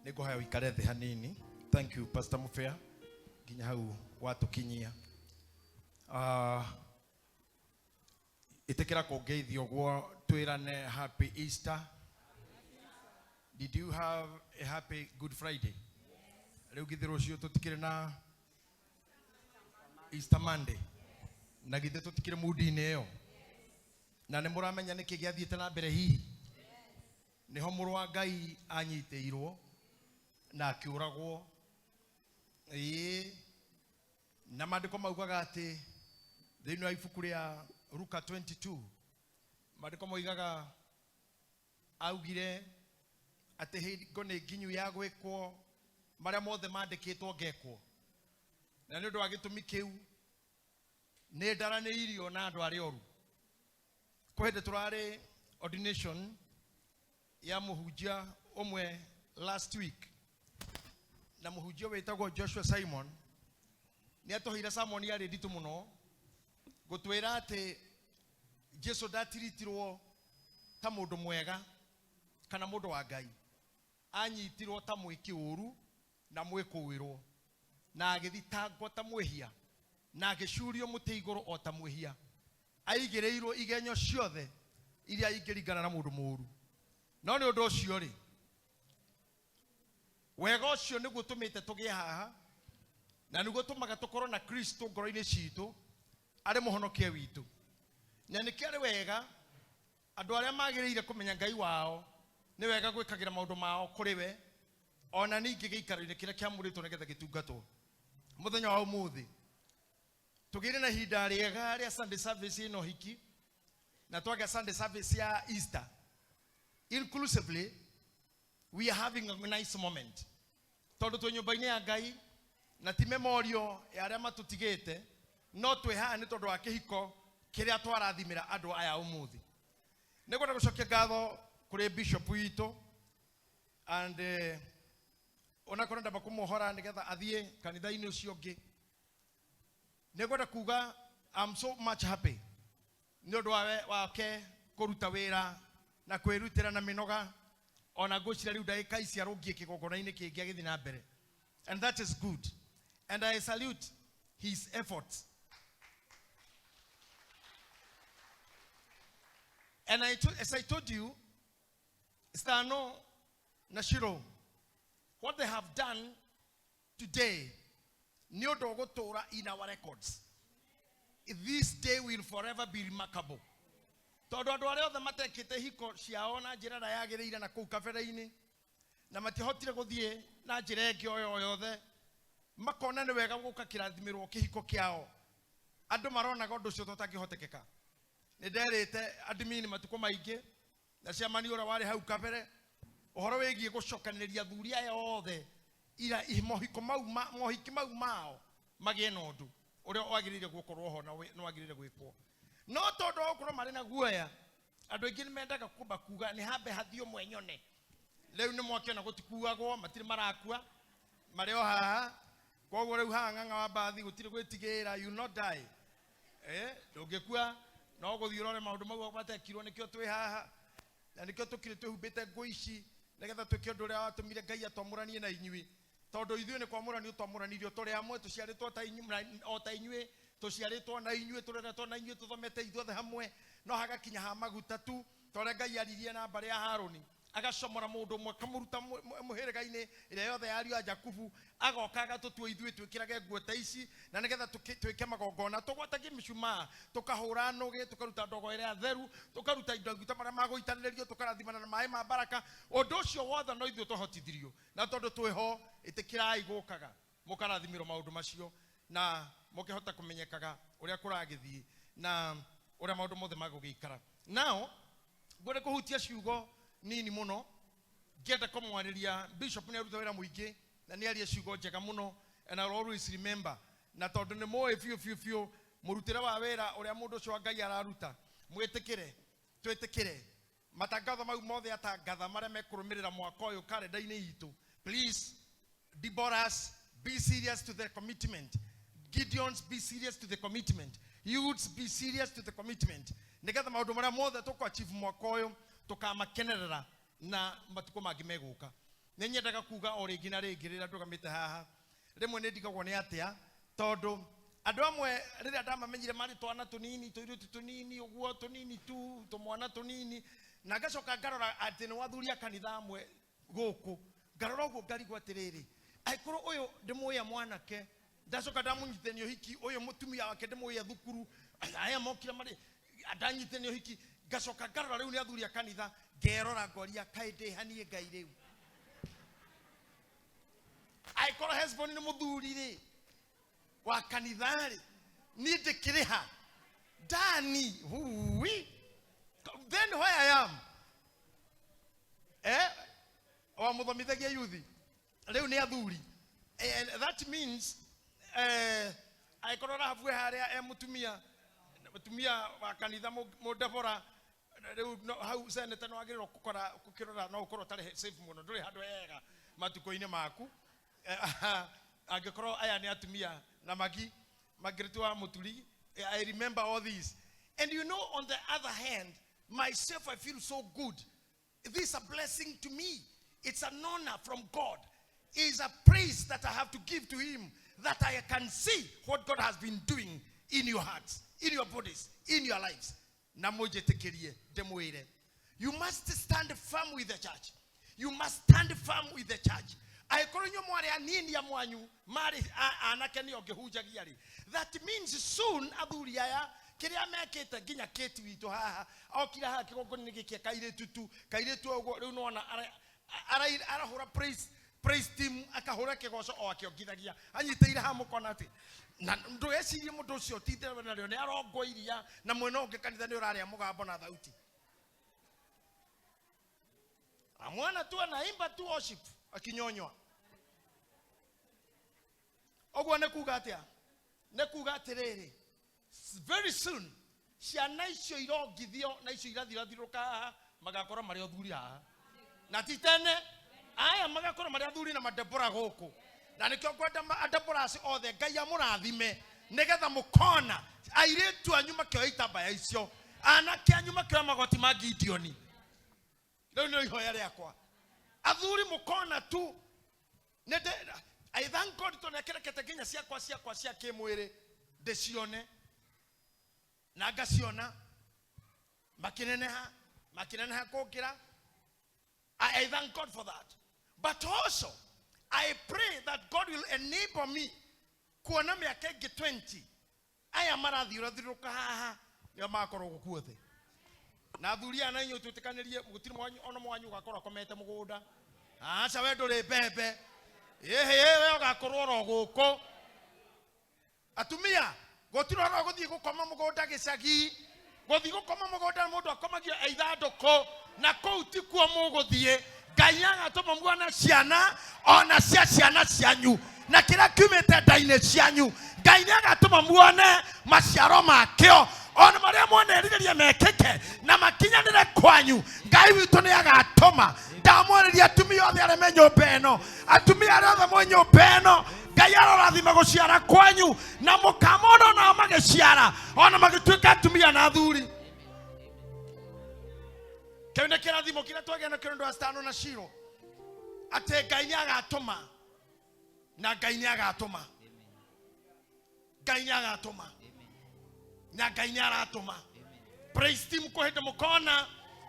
Nĩ ngũhoya ũikare thĩ hanini. Thank you, Pastor Mufea, nginya hau watũkinyia. Ĩtĩkĩra kũngeithia ũguo twĩrane happy Easter. Did you have a happy Good Friday? Rĩu githĩ rũciũ tũtikĩrĩ na Easter Monday? Na githĩ tũtikĩrĩ mundi-inĩ ĩyo? Na nĩ mũramenya nĩkĩ gĩathiĩte na mbere hihi? Nĩho mũrũ wa Ngai anyitĩirwo na akĩũragwo. Ĩĩ, na maandĩko maugaga atĩ thĩinĩ wa ibuku rĩa Luka 22, maandĩko moigaga augire atĩ hingo nĩ nginyu ya gwĩkwo marĩa mothe mandĩkĩtwo ngekwo. Na nĩ ũndũ wa gĩtũmi kĩu nĩ ndaranĩirio na andũ arĩa oru. Kwĩ hĩndĩ tũrarĩ ordination ya mũhunjia ũmwe last week, na mũhunjia wĩtagwo Joshua Simon nĩ atũheire sermon yarĩ nditũ mũno gũtwĩra atĩ Jesu ndatiritirwo ta mũndũ mwega kana mũndũ wa Ngai, anyitirwo ta mwĩki ũru na mwĩkũĩrwo, na agĩthitangwo ta mwĩhia, na agĩcurio mũtĩ igũrũ o ta mwĩhia, aigĩrĩirwo igenyo ciothe iria ingĩringana na mũndũ mũũru. No nĩ ũndũ ũcio rĩ, wega ũcio nĩguo ũtũmĩte tũgĩe haha, na nĩguo ũtũmaga tũkorwo na Kristo ngoro-inĩ citũ arĩ mũhonokia witũ. Na nĩkĩo arĩ wega andũ arĩa magĩrĩire kũmenya Ngai wao, nĩ wega gwĩkagĩra maũndũ mao kũrĩ we, ona ningĩ gĩikaro-inĩ kĩrĩa kĩamũrĩtwo nĩgetha gĩtungatwo. Mũthenya wa ũmũthĩ tũgĩire na ihinda rĩega rĩa Sunday service ĩno hiki, na twagĩa Sunday service ya Easter. Inclusively we are having a nice moment tondũ twĩ nyũmba-inĩ ya Ngai na ti memorial ya arĩa matũtigĩte, no twĩ haha nĩ tondũ wa kĩhiko kĩrĩa twarathimĩra andũ aya ũmũthĩ. Nĩ ngwenda gũcokia ngatho kũrĩ bishop witũ and onakorwo ndamba kũmuohora nĩgetha athiĩ kanitha-inĩ ũcio ũngĩ. Nĩ ngwenda kuga I'm so much happy nĩ ũndũ wake kũruta wĩra na kwĩrutĩra na mĩnoga, ona ngwĩciria rĩu ndagĩka ici arũngiĩ kĩgongona-inĩ kĩngĩ agĩthiĩ na mbere, and that is good and I salute his efforts. And as I told you, Stano na Shiro, what they have done today nĩ ũndũ ũgũtũũra in our records. This day will forever be remarkable. Tondũ andũ arĩa othe matekĩte hiko ciao na njĩra ĩrĩa yagĩrĩire na kũu kabere-inĩ, na matiahotire gũthiĩ na njĩra ĩngĩ o yothe, makona nĩ wega gũka kĩrathimĩrwo kĩhiko kĩao. Andũ maronaga ũndũ ũcio ũtangĩhotekeka. Nĩ nderĩte admin matukũ maingĩ na ciamani ũrĩa warĩ hau kabere ũhoro wĩgiĩ gũcokanĩrĩria athuri aya othe ira mohiko mau mohiki mau mao magĩe na ũndũ ũrĩa wagĩrĩire gũkorwo ho na nĩ wagĩrĩire gwĩkwo. No tondũ wa gũkorwo marĩ na guoya, andũ aingĩ nĩ mendaga kwamba kuga nĩ hambe hathiĩ ũmwe nyone. Rĩu nĩ mwakĩona gũtikuagwo, matirĩ marakua, marĩ o haha. Koguo rĩu haha ng'ang'a wa mbathi gũtirĩ gwĩtigĩra, you not die. Ndũngĩkua, no gũthiĩ ũrore maũndũ mau matekirwo. Nĩkĩo twĩ haha na nĩkĩo tũkire twĩhumbĩte nguo ici, nĩgetha twĩke ũndũ ũrĩa watũmire Ngai atwamũranie na inyuĩ, tondũ ithuĩ nĩ kwamũranio twamũranirio tũrĩ amwe, tũciarĩtwo ta o ta inyuĩ, tũciarĩtwo na inyuĩ, tũreretwo na inyuĩ, tũthomete ithuothe hamwe, no hagakinya ha maguta tu, ta ũrĩa Ngai aririe na mbarĩ ya Harũni, agacomora mũndũ ũmwe akamũruta mũhĩrĩga-inĩ ĩrĩa yothe ya ariũ a Jakubu, agoka agatũtua ithuĩ twĩkĩrage nguo ta ici, na nĩgetha twĩke magongona, tũgwatagie mĩcumaa, tũkahũra nũgĩ, tũkaruta ndogo ĩrĩa theru, tũkaruta indo maguta marĩa ma gũitanĩrĩrio, tũkarathimana na maĩ ma baraka. Ũndũ ũcio wothe no ithuĩ twahotithirio, na tondũ twĩho, ĩtĩkĩrai gũkaga mũkarathimĩrwo maũndũ macio, na mũkĩhota kũmenyekaga ũrĩa kũragĩthiĩ na ũrĩa maũndũ mothe magũgĩikara. Nao ngwenda kũhutia ciugo nini mũno, ngĩenda kũmwarĩria bishop. Nĩ aruta wĩra mũingĩ na nĩ aria ciugo njega mũno, and I'll always remember. Na tondũ nĩ mũĩ biũ biũ biũ mũrutĩre wa wĩra ũrĩa mũndũ ũcio wa Ngai araruta, mwĩtĩkĩre, twĩtĩkĩre matangatho mau mothe atangatha marĩa mekũrũmĩrĩra mwaka ũyũ karenda-inĩ itũ. Please, Deborahs, be serious to the commitment. Gideons, be serious to the commitment. Youths, be serious to the commitment, nĩgetha maũndũ marĩa mothe tũkũ achieve mwaka ũyũ tũkamakenerera na matukũ mangĩ megũka. Nĩ nyendaga kuga o rĩngĩ na rĩngĩ rĩrĩa ndũgamĩte haha, rĩmwe nĩ ndigagwo nĩ atĩa, tondũ andũ amwe rĩrĩa ndamamenyire marĩ twana tũnini, tũirĩtu tũnini ũguo, tũnini tu, tũmwana tũnini, na ngacoka ngarora atĩ nĩ wathuri a kanitha amwe gũkũ, ngarora ũguo ngarigwo atĩrĩrĩ, angĩkorwo ũyũ ndĩmũĩ e mwanake, ndacoka ndamũnyitithania ũhiki, ũyũ mũtumia wake ndĩmũĩ e thukuru, aya mokire marĩ ndanyitithania ũhiki, ngacoka ngarora rĩu nĩ athuri a kanitha, ngerora ngoria kaĩ ndĩhanie Ngai rĩu. Angĩkorwo Hesboni nĩ mũthuri rĩ wa kanitha rĩ, niĩ ndĩkĩrĩha Dani hui, then where I am wa mũthomithagia yuthi rĩu nĩ athuri. And that means angĩkorwo Rahabu e harĩa e mũtumia, mũtumia wa kanitha mũdebora rĩu no, hau seneta no wagĩrĩirwo gũkora gũkĩrora no ũkorwo ũtarĩ safe mũno, ndũrĩ handũ hega matukũ-inĩ maku. Angĩkorwo aya nĩ atumia na magi Margaret wa Muturi, I remember all these. And you know, on the other hand, myself, I feel so good. This is a blessing to me. It's an honor from God. It's a praise that I have to give to him, that I can see what God has been doing in your hearts, in your bodies, in your lives. Na mũnjĩtĩkĩrie ndĩmwĩre, you must stand firm with the church. You must stand firm with the church. Angĩkorwo inyuĩ mwarĩ anini a mwanyu marĩ anake nĩo ngĩhunjagia rĩ, that means soon athuri aya kĩrĩa mekĩte nginya Kate witũ haha okire haha kĩgongona-inĩ gĩkĩ kairĩtu tu, kairĩtu ũguo rĩu nĩwona arahũra praise team, akahũra kĩgoco o akĩongithagia anyitĩire haha mũkona atĩ na ndũgecirie mũndũ ũcio ti itherũ narĩo nĩ arongoiria na mwena ũngĩ kanitha nĩ ũrarĩa mũgambo na thauti. Amwana tu anaimba tu worship akinyonywa. Ũguo nĩ kuga atĩa? Nĩ kuga atĩrĩrĩ, very soon ciana icio irongithio na icio irathirathirũka haha magakorwo marĩ athuri haha, na ti tene aya magakorwo marĩ athuri na madebora gũkũ. Na nĩkĩo ngwenda adebora acio othe Ngai amũrathime, nĩgetha mũkona airĩtu anyu makĩoya itambaya icio, anake anyu makĩoya magoti ma Gideoni. Rĩu nĩrĩo ihoya rĩakwa, athuri mũkona tu. Nĩndĩ, I thank God tondũ nĩakĩrekete nginya ciakwa cia kĩmwĩrĩ ndĩcione na ngaciona makĩneneha, makĩneneha kũngĩra. I thank God for that. But also I pray that God will enable me kuona mĩaka ĩngĩ 20 aya marathiũrathiũrũka haha nĩo magakorwo gũkũ guothe. Na athuri aya na inyuĩ twĩtĩkanĩrie, gũtirĩ mwanyu ona mwanyu ũgakorwo akomete mũgũnda. Aca, we ndũrĩ mbembe. Ĩhĩ, we ũgakorwo oro gũkũ. Atumia, gũtirĩ ũhoro wa gũthiĩ gũkoma mũgũnda gĩcagi. Gũthiĩ gũkoma mũgũnda mũndũ akomagio e ithandũkũ, na kũu tikuo mũgũthiĩ. Ngai agatũma muone ciana ona cia ciana cianyu, na kĩrĩa kiumĩte nda-inĩ cianyu Ngai nĩ agatũma muone maciaro makĩo, ona marĩa mwanerirĩria mekĩke na makinyanĩre kwanyu. Ngai witũ nĩ agatũma. Ndamwarĩria atumia othe arĩa me nyũmba ĩno, atumia arĩa othe mwĩ nyũmba ĩno, Ngai arorathima gũciara kwanyu, na mũkamona onao magĩciara ona magĩtuĩka atumia na athuri. Kĩu nĩ kĩrathimo kĩrĩa twagĩa nakĩo nĩ ũndũ wa Stano na Shiro, atĩ Ngai nĩ agatũma, na Ngai nĩ agatũma, Ngai nĩ agatũma, na Ngai nĩ aratũma. Praise team, kwĩ hĩndĩ mũkona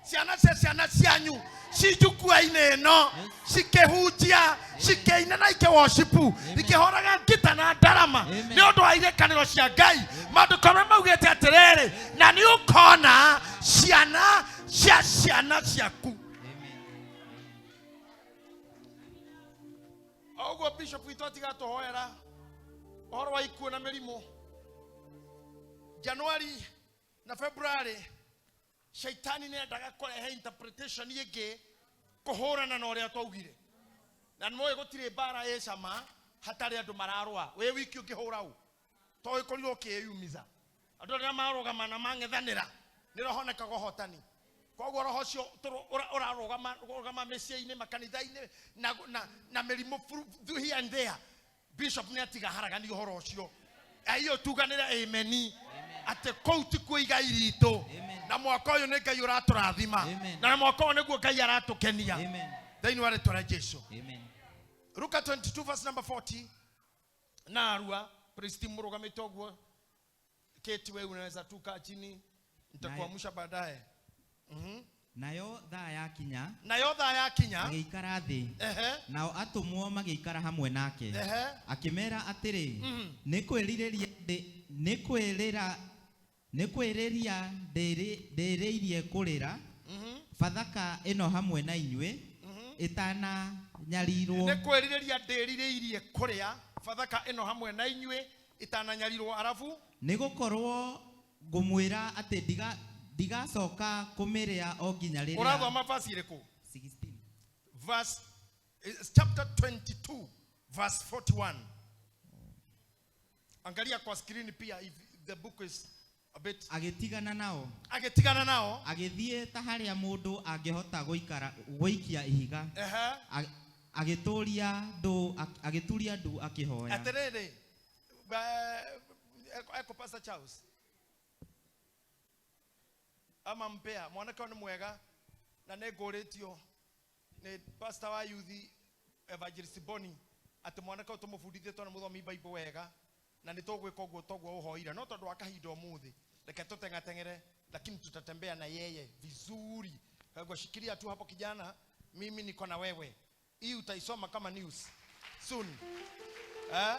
ciana cia ciana cianyu ci njukua-inĩ ĩno cikĩhunjia, cikĩina na ikĩworshipu, ikĩhoraga ngita na ndarama nĩ ũndũ wa irĩkanĩro cia Ngai. Maandĩko marĩa maugĩte atĩrĩrĩ, na nĩ ũkona ciana cia ciana ciaku. Ũguo bishop witũ atiga tũhoera ũhoro wa ikuũ na mĩrimũ. January na February shaitani nĩ endaga kũrehe interpretation ĩngĩ kũhũrana na ũrĩa twaugire. Na nĩ mũĩ gũtirĩ mbara ĩ cama hatarĩ andũ mararũa. Wĩ wiki ũngĩhũra ũ, to ũkorirwo ũkĩyumiza. Andũ arĩa marũgama na mang'ethanĩra nĩ roho honekaga ũhotani. Koguo roho ũcio ũrarũgama, rũgama mĩciĩ-inĩ, makanitha-inĩ, na mĩrimũ here and there. Bishop nĩ atiga haragani ũhoro ũcio. Aiyo tuganĩre ameni. Atĩ kũu ti kuo igai ritũ. Amen. Na mwaka ũyũ nĩ Ngai ũratũrathima. Amen. Na mwaka ũyũ nĩguo Ngai aratũkenia. Amen. Thĩinĩ wa rĩtwa rĩa Jesu. Amen. Luka 22 verse number 40. Na arua pristi mũrũgamĩte ũguo keti, wewe unaweza tu kaa chini, nitakuamsha baadaye. Nayo thaa yakinya, Nayo thaa yakinya, agĩikara thĩ, ehe, nao atũmwo magĩikara hamwe nake. Ehe, Akĩmera atĩrĩ, nĩ kwĩrirĩria nĩ kwĩrĩra nĩ kwĩrĩria ndĩrĩirie kũrĩra Bathaka ĩno hamwe na inyuĩ ĩtananyarirwo. Nĩ kwĩrirĩria ndĩrirĩirie kũrĩa Bathaka ĩno hamwe na inyuĩ itananyarirwo, arabu nĩ gũkorwo ngũmwĩra atĩ ndigacoka kũmĩrĩa o nginya rĩrĩa. Ũrathoma verse ĩrĩkũ? 16. Verse it's chapter 22 verse 41. Angalia kwa screen pia if the book is a bit. Agĩtigana nao, Agĩtigana nao, agĩthiĩ ta harĩa mũndũ angĩhota gũikara gũikia ihiga, ehe, agĩturia ndu akĩhoya. Atĩrĩrĩ, eko Pastor Charles ama mpea mwanake ũyũ nĩ mwega na nĩ ngũrĩtio nĩ pastor wa youth Evangelist Boni atĩ mwanake ũyũ tũmũbundithie tondũ nĩ mũthomi Bible wega na nĩ tũgwĩka ũguo toguo ũhoire, no tondũ wa kahinda ũmũthĩ reke tũteng'ateng'ere, lakini tutatembea na yeye vizuri. Kwa hivyo shikilia tu hapo kijana, mimi niko na wewe, hii utaisoma kama news soon, eh?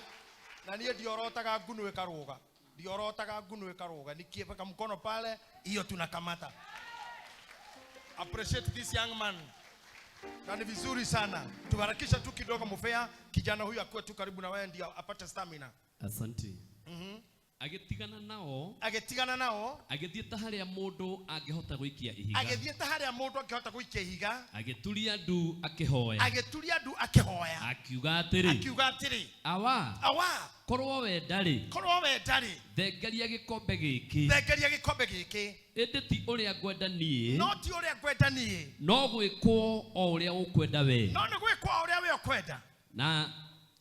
Na niĩ ndiorotaga ngunu ĩkarũga, ndiorotaga ngunu ĩkarũga, nikiweka mkono pale hiyo tunakamata. Appreciate this young man, na ni vizuri sana tuharakisha tu kidogo, mufea kijana huyu akuwe tu karibu na wewe ndio apate stamina. Asante. Agĩtigana nao, Agĩtigana nao, agĩthiĩ ta harĩa mũndũ angĩhota gũikia ihiga, agĩthiĩ ta harĩa mũndũ angĩhota gũikia ihiga, agĩturia ndu akĩhoya, agĩturia ndu akĩhoya, akiuga atĩrĩ, akiuga atĩrĩ, Awa, Awa, korwo wenda rĩ, korwo wenda rĩ, thengeria gĩkombe gĩkĩ, thengeria gĩkombe gĩkĩ, ĩndĩ ti ũrĩa ngwenda niĩ, no ti ũrĩa ngwenda niĩ, no gwĩkwo o ũrĩa ũkwenda we. No nĩ gwĩkwo o ũrĩa we ũkwenda.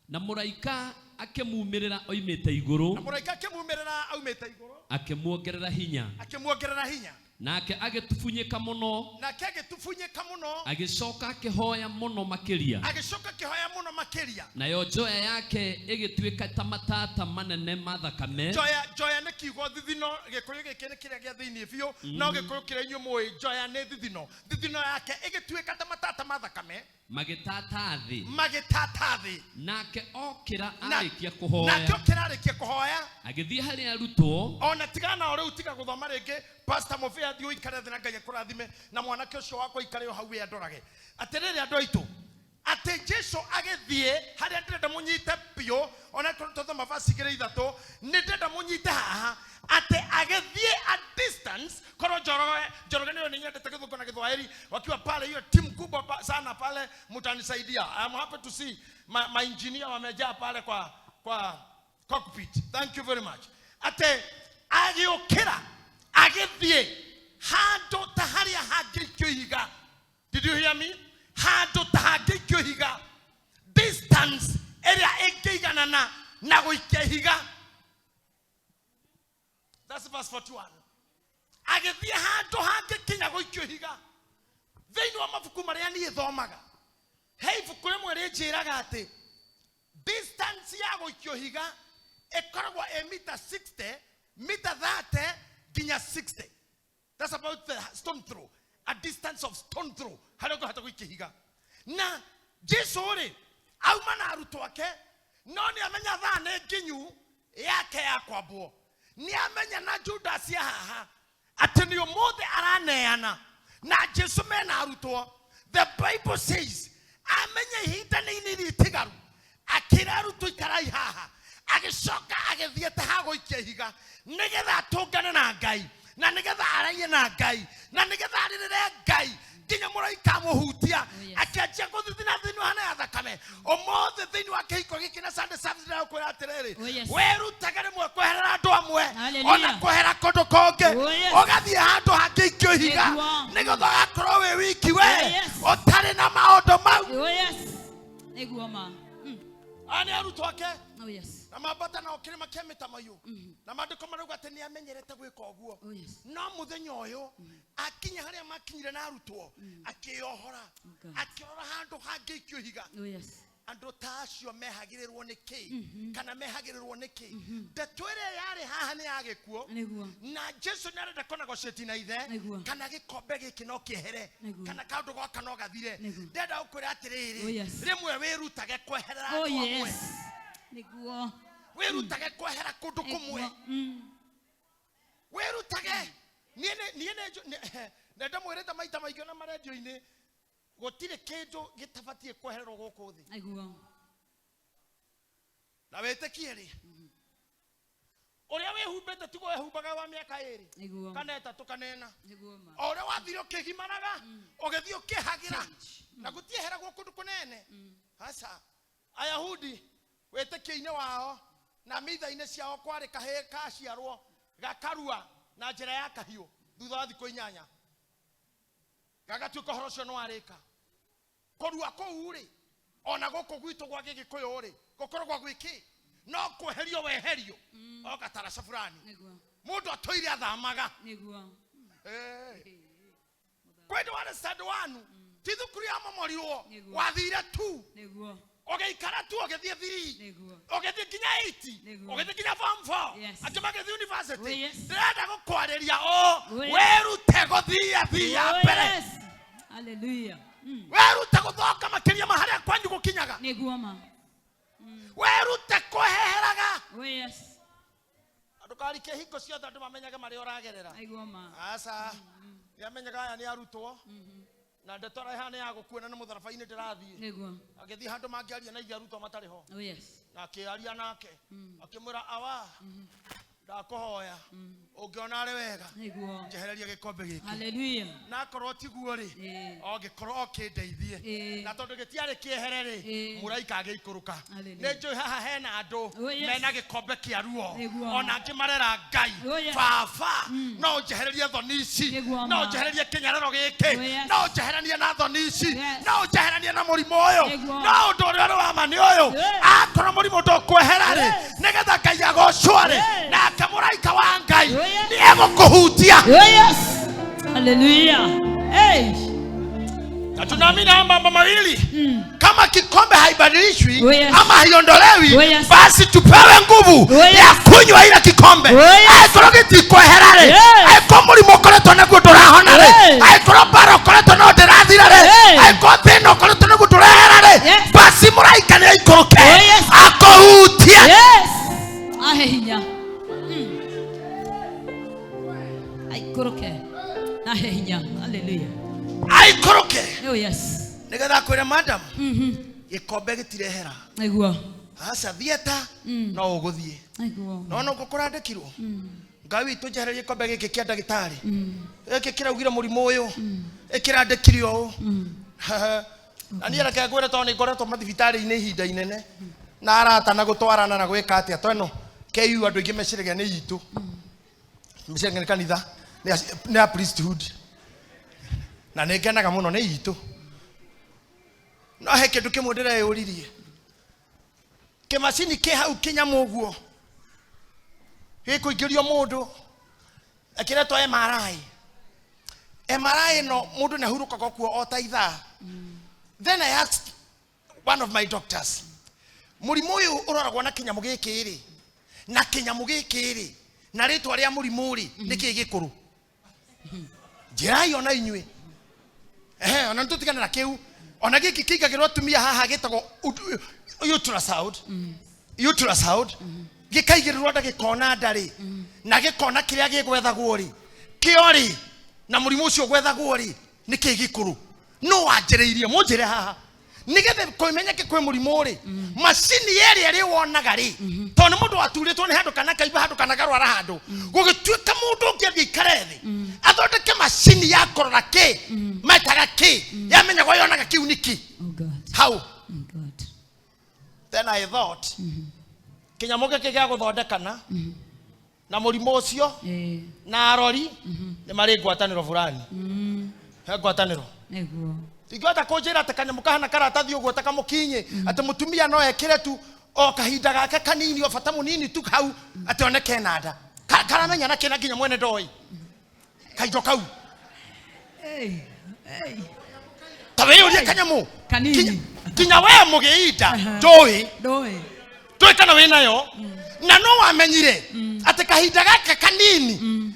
Na mũraika akĩmumĩrĩra oimĩte igũrũ, Na mũraika akĩmumĩrĩra aumĩte igũrũ, akĩmuongerera hinya, akĩmuongerera hinya, nake agĩtubunyĩka mũno, nake agĩtubunyĩka mũno, agĩcoka akĩhoya mũno makĩria, agĩcoka akĩhoya mũno makĩria, nayo njoya yake ĩgĩtuĩka ta matata manene ma thakame, njoya, njoya nĩ kiugo thithino, gĩkũyũ gĩkĩ nĩ kĩrĩa gĩa thĩinĩ biũ, no gĩkũyũ kĩrĩa inyuĩ mũĩ njoya nĩ thithino, thithino yake ĩgĩtuĩka ta matata ma thakame, magĩtata thĩ. Magĩtata thĩ. Nake okĩra arĩkia nake kũhoya, okĩra arĩkia kũhoya, agĩthiĩ harĩ arutwo, ona tigana nao rĩu, tiga gũthoma rĩngĩ. Pastor Mũbĩa, thiĩ ũikare thĩ na Ngai akũrathime, na mwanake ũcio wakwa ikare o hau we andorage. Atĩrĩrĩ andũ aitũ, atĩ Jesu agĩthiĩ harĩa ndĩrenda mũnyite biũ, ona tũthoma verse igĩrĩ ithatũ, nĩ ndĩrenda mũnyite haha atĩ agĩthiĩ a distance. Korwo Njoroge, Njoroge nĩyo nĩ nyendete gĩthũngũ na Gĩthwaĩri, wakiwa pale hiyo timu kubwa sana pale, mtanisaidia. I'm happy to see my engineer wamejaa pale kwa cockpit, thank you very much. Atĩ agĩũkĩra agĩthiĩ handũ ta harĩa hangĩikio ihiga. Did you hear me? Handũ ta hangĩikio ihiga, distance ĩrĩa ĩngĩiganana na gũikia ihiga. That's verse 41. Agĩthiĩ handũ hangĩkinya gũikio ihiga. Thĩinĩ wa mabuku marĩa niĩ thomaga, he ibuku rĩmwe rĩnjĩraga atĩ distance ya gũikio ihiga ĩkoragwo ĩ mita 60, mita 30 nginya 60. That's about the stone throw, a distance of stone throw harĩa ũngĩhota gũikia ihiga. Na Jesu rĩ auma na arutwo ake, no nĩ amenya thaa nĩ nginyu yake ya kwambwo, nĩ amenya na Judas ya haha atĩ nĩ ũmũthĩ araneana na Jesu mena arutwo. The Bible says amenya ihinda nĩ inini itigaru, akĩra arutwo ikarai haha, agĩcoka agĩthiĩ ta hagũikia ihiga nĩgetha atũngane na Ngai, na nĩgetha araie na Ngai, na nĩgetha arĩrĩre Ngai nginya mũraika amũhutia. Oh, yes. Akĩanjia gũthithina thĩinĩ wa hana ya thakame. Ũmũthĩ thĩinĩ wa kĩhiko gĩkĩ na Sunday service ndĩrakwĩra atĩrĩrĩ, Oh, yes. wĩrutage rĩmwe kweherera andũ amwe, Hallelujah. ona kwehera kũndũ kũngĩ, Oh, yes. ũgathiĩ handũ hangĩikio ihiga, Nĩguo. nĩgetha ũgakorwo wĩ wiki we, Oh, yes. ũtarĩ na maũndũ mau. Oh yes. Nĩguo ma. Aya nĩ arutwo ake Oh yes. na mambata nao kĩrĩma kĩa mĩtamaiyũ na maandĩko marauga atĩ nĩ amenyerete gwĩka ũguo. Oh yes. No mũthenya ũyũ akinya harĩa makinyire na arutwo, akĩyohora, God. akĩrora handũ hangĩikio ihiga. Oh yes. Andũ ta acio mehagĩrĩrwo nĩ kĩ kana mehagĩrĩrwo nĩ kĩ? Ndeto ĩrĩa yarĩ haha nĩ ya gĩkuũ Nĩguo. na Jesu nĩ arenda kũnegociate na ithe Nĩguo. kana gĩkombe gĩkĩ no kĩehere Nĩguo. kana kaũndũ gaka no gathire. Nĩguo. Ndenda gũkwĩra atĩrĩrĩ, Oh, yes. rĩmwe wĩrutage kweherera Oh andũ amwe. yes. Nĩguo. Wĩrutage kwehera kũndũ kũmwe. Nĩguo. Wĩrutage. Niĩ nĩ ndamwĩrĩte maita maingĩ na marendio-inĩ, gũtirĩ kĩndũ gĩtabatiĩ kwehererwo gũkũ thĩ. Nĩguo. Na wĩtĩkie rĩ, ũrĩa wĩhumbĩte tiguo wehumbaga wa mĩaka 2 Nĩguo. kana 3 kana 4. Nĩguo ma. O ũrĩa wathire ũkĩgimaraga ũgĩthiĩ ũkĩhagĩra na gũtieheragwo kũndũ kũnene. Aca, Ayahudi wĩtĩkio-inĩ wao na mitha-inĩ ciao kwarĩ kahĩĩ kaciarwo gakarua na njĩra ya kahiũ thutha wa thikũ 8, gagatuĩka ũhoro ũcio nĩ warĩka. Kũrua kũu rĩ, ona gũkũ gwitũ gwa Gĩgĩkũyũ rĩ, gũkoragwo gwĩkĩ no kweherio weherio o gataraca fulani. Nĩguo. Mũndũ atũire athamaga. Nĩguo. Kwendũ warĩ stand one ti thukuru ya momorirwo. Nĩguo. Wathire tu Nĩguo. ũgĩikara tu ũgĩthiĩ 3, Nĩguo. ũgĩthiĩ nginya 8, Nĩguo. ũgĩthiĩ nginya form 4, Yes. angĩ magĩthiĩ university. Oh, yes. Ndĩrenda gũkwarĩria ũ, Oh, yes. wĩrute gũthia thia Oh mbere. yes. Hallelujah. Wĩrute gũthoka makĩria ma harĩa kwanyu gũkinyaga. Nĩguo ma. Wĩrute kũheheraga. Oh yes. Ndũkarike hingo ciothe andũ mamenyage marĩa ũragerera. Nĩguo ma. Aca, nĩamenyaga aya nĩ arutwo na ndeto ĩrĩa ĩhana ya gũkuona nĩ mũtharaba-inĩ ndĩrathiĩ. Nĩguo. Agĩthiĩ handũ mangĩaria na ithe arutwo matarĩ ho. Oh yes. Na akĩaria nake akĩmwĩra, awa, ndakũhoya ũngĩona arĩ wega, Nĩguo. njehereria gĩkombe gĩkĩ. Hallelujah. Na akorwo tiguo rĩ, Ĩĩ. o ngĩkorwo okĩndeithie. Ĩĩ. Na tondũ gĩtiarĩ kĩehere rĩ, Ĩĩ. mũraika agĩikũrũka. Hallelujah. Nĩ njũĩ haha hena andũ Oh, yes. mena gĩkombe kĩa ruo, Nĩguo. ona angĩ marera Ngai, Oh, yes. baba, no njehererie thoni ici, Nĩguo no ma. njehererie kĩnyararo gĩkĩ, Oh, yes. no njeheranie na thoni ici, Yes. no njeheranie na mũrimũ ũyũ. Nĩguo. No ũndũ ũrĩa ũrĩ wa ma nĩ ũyũ, Yes. akorwo mũrimũ ndũkwehera rĩ, Yes. nĩgetha Ngai agocwo rĩ, Yes. nake mũraika wa Ngai Oh, yes. nĩ egũkũhutia. Oh yes. Hallelujah. Hey. Na tunaamini haya mambo mawili, kama kikombe haibadilishwi Oh, yes. ama haiondolewi, Oh, yes. basi tupewe nguvu Oh, yes. ya kunywa ile kikombe. Oh, yes. Angĩkorwo gĩtikwehera rĩ, Yes. angĩkorwo mũrimũ ũkoretwo naguo ndũrahona rĩ, Yes. angĩkorwo mbara ũkoretwo no ndĩrathira rĩ, Yes. angĩkorwo thĩna ũkoretwo naguo ndũrehera rĩ, Yes. basi mũraika nĩ aikũrũke Oh, yes. akũhutie. Yes. Ahe hinya. Aikũrũke. Ahe hinya. Hallelujah. Aikũrũke Oh yes. nĩgetha akwĩre, madam, gĩkombe gĩtirehera. Nĩguo. Aca, thieta no ũgũthiĩ. Nĩguo. No no kũrandĩkirwo Ngai witũ, njehererie gĩkombe gĩkĩ kĩa ndagĩtarĩ gĩkĩ kĩraugire mũrimũ ũyũ ĩkĩrandĩkire ũũ. Na niĩ reke ngwĩre, tondũ nĩ ngoretwo mathibitarĩ-inĩ ihinda inene na arata na gũtwarana na gwĩka atĩa tweno KU, andũ aingĩ meciragia nĩ itũ, meciragia nĩ kanitha, nĩ ya priesthood, na nĩ ngenaga mũno nĩ itũ. No he kĩndũ kĩmwe ndĩreyũririe, kĩmacini kĩ hau kĩnyamũ ũguo gĩkũingĩrio mũndũ ĩkĩretwo MRI. MRI ĩno mũndũ nĩ ahurũkaga kuo o ta ithaa. Then I asked one of my doctors, mũrimũ ũyũ ũroragwo na kĩnyamũ gĩkĩ rĩ, na kĩnyamũ gĩkĩ rĩ, na rĩtwa rĩa mũrimũ rĩ, nĩ kĩĩ gĩkũrũ? Njĩrai ona inyuĩ. Ehe, ona nĩtũtigane na kĩu. Ona gĩkĩ kĩigagĩrwo atumia haha gĩtagwo ultrasound, ultrasound gĩkaigĩrĩrwo nda gĩkona nda rĩ, na gĩkona kĩrĩa gĩgwethagwo rĩ, kĩo rĩ, na mũrimũ ũcio gwethagwo rĩ, nĩ kĩĩ gĩkũrũ? No wanjĩrĩirie mũnjĩre haha nĩgetha kũmenyeke kwĩ mũrimũ rĩ, macini ĩrĩa ĩrĩ wonaga rĩ, tondũ nĩ mũndũ waturĩtwo nĩ handũ kana kaimba handũ kana karwara handũ, gũgĩtuĩka mũndũ ũngĩ athiĩ aikare thĩ athondeke macini ya kũrora kĩ metaga kĩ yamenyagwo yonaga kĩu nĩ kĩ. Oh God. How? Oh God. Then I thought, kĩnyamũ gĩkĩ gĩa gũthondekana na mũrimũ ũcio Eh. na arori nĩ marĩ ngwatanĩro fulani, he ngwatanĩro. Nĩguo. Tingĩhota kũnjĩra atĩ kanyamũ kahana karatathi ũguo ta kamũkinyĩ atĩ mũtumia no ekĩre tu O kahinda gake kanini o bata munini tu hau atĩ one kena nda. Karamenya na kena nginya mwene ndoĩ. Kaindo kau. Hey, hey. Ta wĩyũrie kanyamũ. Kanini. Nginya we mũgĩinda ndũĩ. Ndoĩ. Ndũĩ kana wĩnayo. Na no wamenyire atĩ kahinda gaka kanini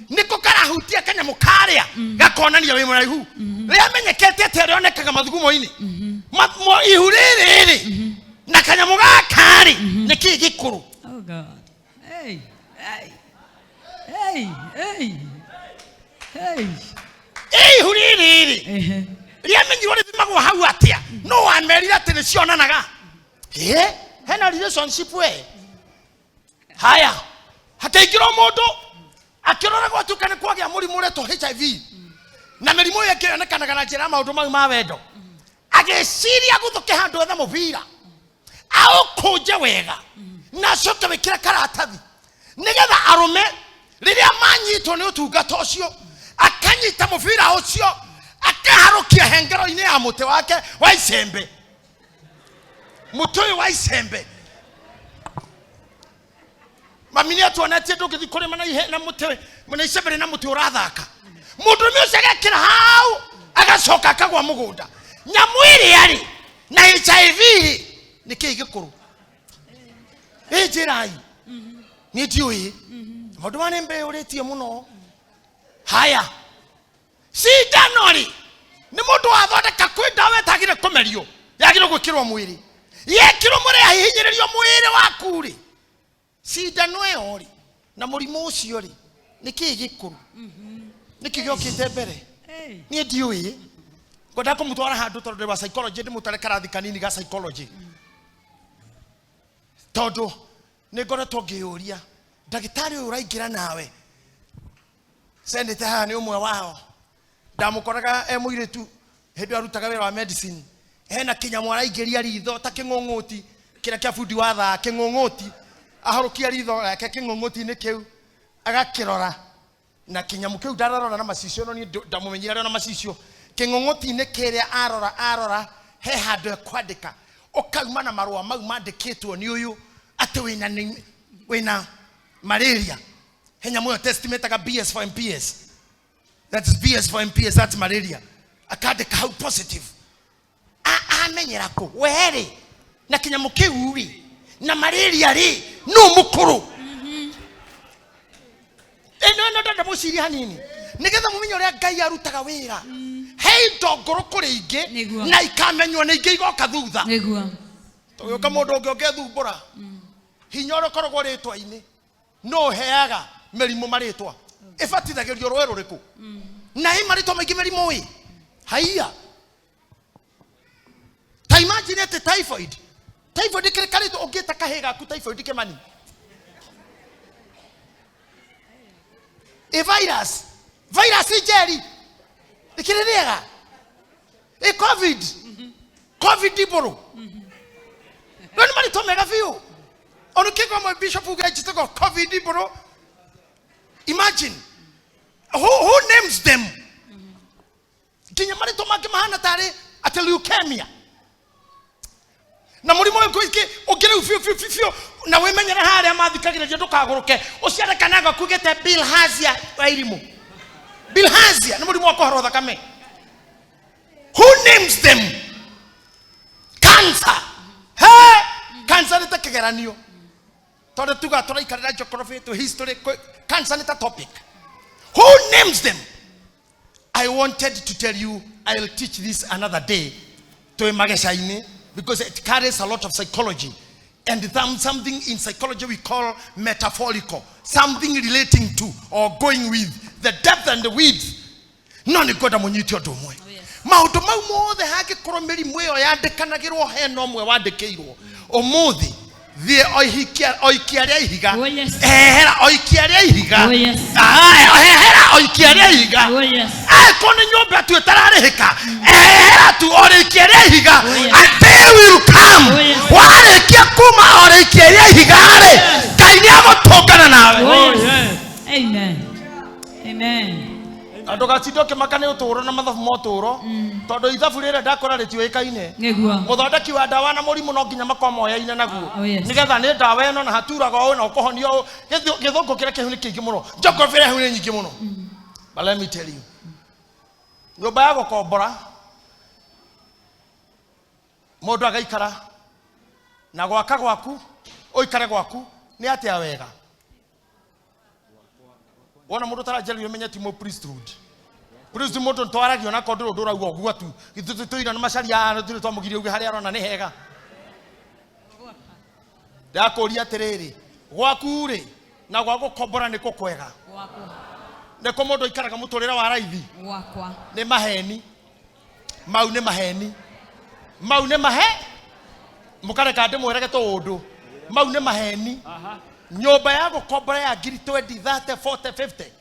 nĩko karahutia kanyamũ karĩa gakonania wĩ mũraihu. Rĩamenyekete atĩ rĩonekaga mathugumo-inĩ. Ihu rĩrĩ rĩ na kanyamũ gaka rĩ nĩ kĩĩ gĩkũrũ. Oh God. Hey, hey. Hey, hey. Hey. Ihu rĩrĩ rĩ Ehe. rĩamenyirwo rĩthimagwo hau atĩa? No wamerire atĩ nĩcionanaga. Ĩ hena relationship we. Haya, hakaingĩrwo mũndũ akĩrora gwatuĩka nĩ kwagĩa mũrimũ ũretwo HIV na mĩrimũ ĩyo ĩngĩonekanaga na njĩra ya maũndũ mau ma wendo. Agĩciria gũthũke handũ ethe mũbira aũkũnje wega na acoke wĩkĩre karatathi nĩgetha arũme rĩrĩa manyitwo nĩ ũtungata ũcio akanyita mũbira ũcio akaharũkia hengero-inĩ ya mũtĩ wake wa icembe. Mũtĩ ũyũ wa icembe mami nĩ atuonetie ndũngĩthiĩ kũrĩma na ihe na mũtĩ na icembe rĩna mũtĩ ũrathaka. Mũndũrũme ũcio agekĩra hau agacoka akagwa mũgũnda. Nyamũ ĩrĩa rĩ na HIV rĩ nĩ kĩĩ gĩkũrũ? Ĩ njĩrai. Niĩ ndiũĩ. Maũndũ maya nĩ mbeyũrĩtie mũno. Haya, cindano rĩ nĩ mũndũ wathondeka kwĩ ndawa ĩtagĩrĩire kũmerio yagĩrĩirwo gwĩkĩrwo mwĩrĩ. Yekĩrwo mwĩrĩ yahihinyĩrĩrio mwĩrĩ waku rĩ cindano ĩyo rĩ na mũrimũ ũcio rĩ nĩ kĩĩ gĩkũrũ? Nĩkĩ gĩokĩte mbere? Hey. Niĩ ndiũĩ. Ngwenda kũmũtwara handũ tondũ ndĩ wa psychology ndĩmũtware karathi kanini ga psychology. Tondũ nĩ ngoretwo ngĩyũria ndagĩtarĩ ũyũ ũraingĩra nawe senate haha nĩ ũmwe wao. Ndamũkoraga e mũirĩtu hĩndĩ ĩyo arutaga wĩra wa medicine. Hena kĩnyamũ araingĩria ritho ta kĩng'ũng'ũti kĩrĩa kĩa bundi wa thaa kĩng'ũng'ũti. Ahorũkia ritho rĩake kĩng'ũng'ũti-inĩ kĩu agakĩrora na kĩnyamũ kĩu ndararora na macicio no niĩ ndamũmenyire arĩ o na macicio. Kĩng'ũng'ũti-inĩ kĩrĩa arora arora he handũ ekwandĩka ũkauma na marũa mau mandĩkĩtwo nĩ ũyũ atĩ wĩna malaria. He nyamũ ĩyo test metaga BS for MPS. That is BS for MPS, that's malaria. Akandĩka hau positive. Amenyera kũ? We rĩ na kĩnyamũ kĩu rĩ na malaria rĩ nũ mũkũrũ? Ĩno ĩno ndenda mũcirie hanini nĩgetha mũmenye ũrĩa Ngai arutaga wĩra. He indo ngũrũ kũrĩ ingĩ Nĩguo. na ikamenywo nĩ ingĩ igoka thutha. Nĩguo. Tũgĩũka mũndũ ũngĩ ũngĩthumbũra hinya ũrĩa ũkoragwo rĩtwa-inĩ no ũheaga mĩrimũ marĩtwa. Ĩbatithagĩrio rũĩ rũrĩkũ? Na ĩ marĩtwa maingĩ mĩrimũ ĩ haiya. Ta imagine atĩ typhoid. Typhoid ĩkĩrĩ karĩtwa ũngĩta kahĩĩ gaku typhoid kĩmani. Ĩ virus. Virus njeri. Ĩkĩrĩ rĩega. Ĩ COVID. COVID ibũrũ. No nĩ marĩtwa mega biũ. Ona kĩgo mwe bishop uge njĩtagwo COVID ibũrũ. Imagine. Who names them? Nginya marĩtwa mangĩ mahana tarĩ atĩ leukemia. Na mũrimũ ũyũ ũngĩ rĩu biũ biũ biũ biũ na wĩmenyere harĩa mathikagĩrĩria ndũkagũrũke. Ũciare kana gaku gĩte bilharzia wa irimũ. Bilharzia nĩ mũrimũ wa kũharwo thakame. Who names them? Cancer. He! Cancer nĩ ta kĩgeranio. Tondũ tuga tũraikarĩra geography to history, cancer nĩ ta topic. Who names them? I wanted to tell you I'll teach this another day to magecainĩ because it carries a lot of psychology and something in psychology we call metaphorical, something relating to or going with the depth and the width. No nĩ ngwenda mũnyite ũndũ ũmwe. Maũndũ mau mothe hangĩkorwo mĩrimũ ĩyo yandĩkanagĩrwo hena ũmwe wandĩkĩirwo ũmũthĩ thiĩ oikia rĩa ihiga. Oh, yes. Ehera oikia rĩa ihiga. Oh, yes. Ehera oikia rĩa ihiga. Oh, yes. Angĩkorwo nĩ nyũmba tu ĩtararĩhĩka, ehera tu orĩkia rĩa ihiga. Oh, yes. A day will come. Oh, yes. Warĩkia kuma orĩkia rĩa ihiga rĩ, Yes. Ngai nĩ agũtũngana nawe. Oh, yes. yes. Amen. Amen. Na ndũgatinde ũkĩmaka nĩ ũtũũro na mathabu ma ũtũũro, tondũ ithabu rĩrĩa ndakora rĩtiũĩkaine. Nĩguo. Mũthondeki wa ndawa na mũrimũ no nginya makorwo moyaine naguo. Oh, yes. Nĩgetha nĩ ndawa ĩno na haturaga ũũ na ũkũhonio ũũ. Gĩthũngũ kĩrĩa kĩhu nĩ kĩingĩ mũno, geography ĩrĩa hehu nĩ nyingĩ mũno. But let me tell you, nyũmba ya gũkombora mũndũ agaikara na gwaka gwaku, ũikare gwaku nĩ atĩa wega. Wona mũndũ ũtaranjarĩrio menye ti mũ priesthood. Priest mũndũ ntwaragio na kondũ ũndũ ũrauga ũguo tu. Ithuĩ tũira nĩ macaria tũrĩ twamũgiria uge harĩa arona nĩ hega. Ndakũria atĩrĩrĩ, gwaku rĩ na gwa gũkombora nĩ kũ kwega? Gwakwa. Nĩ kũ mũndũ aikaraga mũtũrĩre wa raithi? Gwakwa. Nĩ maheni mau, nĩ maheni mau, nĩ mahe mũkareka ndĩmwĩrage tũũndũ mau nĩ maheni. Nyũmba ya gũkombora ya ngiri 20, 30, 40, 50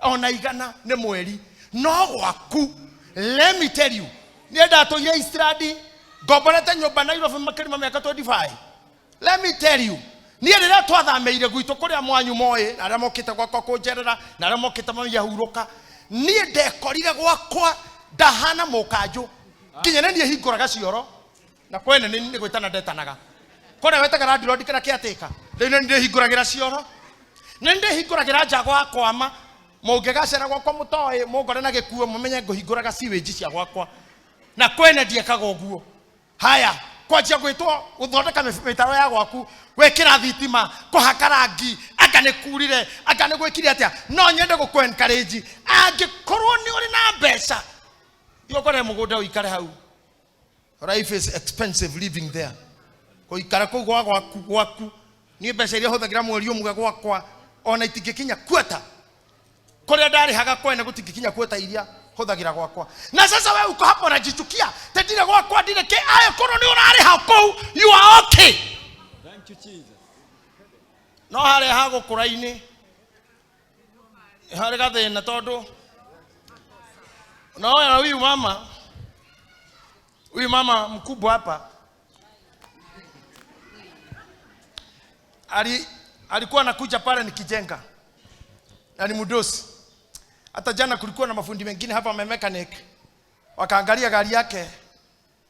ona igana nĩ mweri, no gwaku, let me tell you, niĩ ndatũire Eastland ngomborete nyũmba Nairobi makĩria ma mĩaka 25. Let me tell you, niĩ rĩrĩa twathamĩire gwitũ kũrĩa mwanyu moĩ na arĩa mokĩte gwakwa kũnjerera na arĩa mokĩte mamiahurũka, niĩ ndekorire gwakwa ndahana mũkanjũ nginya nĩ niĩ hingũraga cioro na kwene nĩ gwĩtana ndetanaga kũrĩa wetaga landlord kana caretaker. Rĩu nĩ ndĩhingũragĩra cioro, nĩ ndĩhingũragĩra nja gwakwama. Mũngĩgacera gwakwa mũtoĩ mũngore na gĩkuo mũmenye ngũhingũraga sewage cia gwakwa na kwene ndiekaga ũguo. Haya, kwanjia gwĩtwo gũthondeka mĩtaro ya gwaku, gwĩkĩra thitima, kũhaka rangi, anga nĩ kurire, anga nĩ gwĩkire atĩa. No nyende gũkũ encourage, angĩkorwo nĩ ũrĩ na mbeca, thiĩ ũkore mũgũnda ũikare hau. Life is expensive living there. Gũikara kũu gwa gwaku gwaku, niĩ mbeca iria hũthagĩra mweri ũmwe gwakwa ona itingĩkinya kuota kũrĩa ndarĩhaga kwene, gũtingĩkinya kuota iria hũthagĩra gwakwa. Na sasa we uko hapo unajichukia te ndire gwakwa, ndire kĩ. Angĩkorwo nĩ ũrarĩha kũu, you are okay. Thank you, Jesus. No harĩa ha gũkũra-inĩ harĩ gathĩna, tondũ naona huyu mama mkubwa hapa alikuwa anakuja pale nikijenga na ni mdosi. Hata jana kulikuwa na mafundi wengine hapa wa mechanic, wakaangalia gari yake,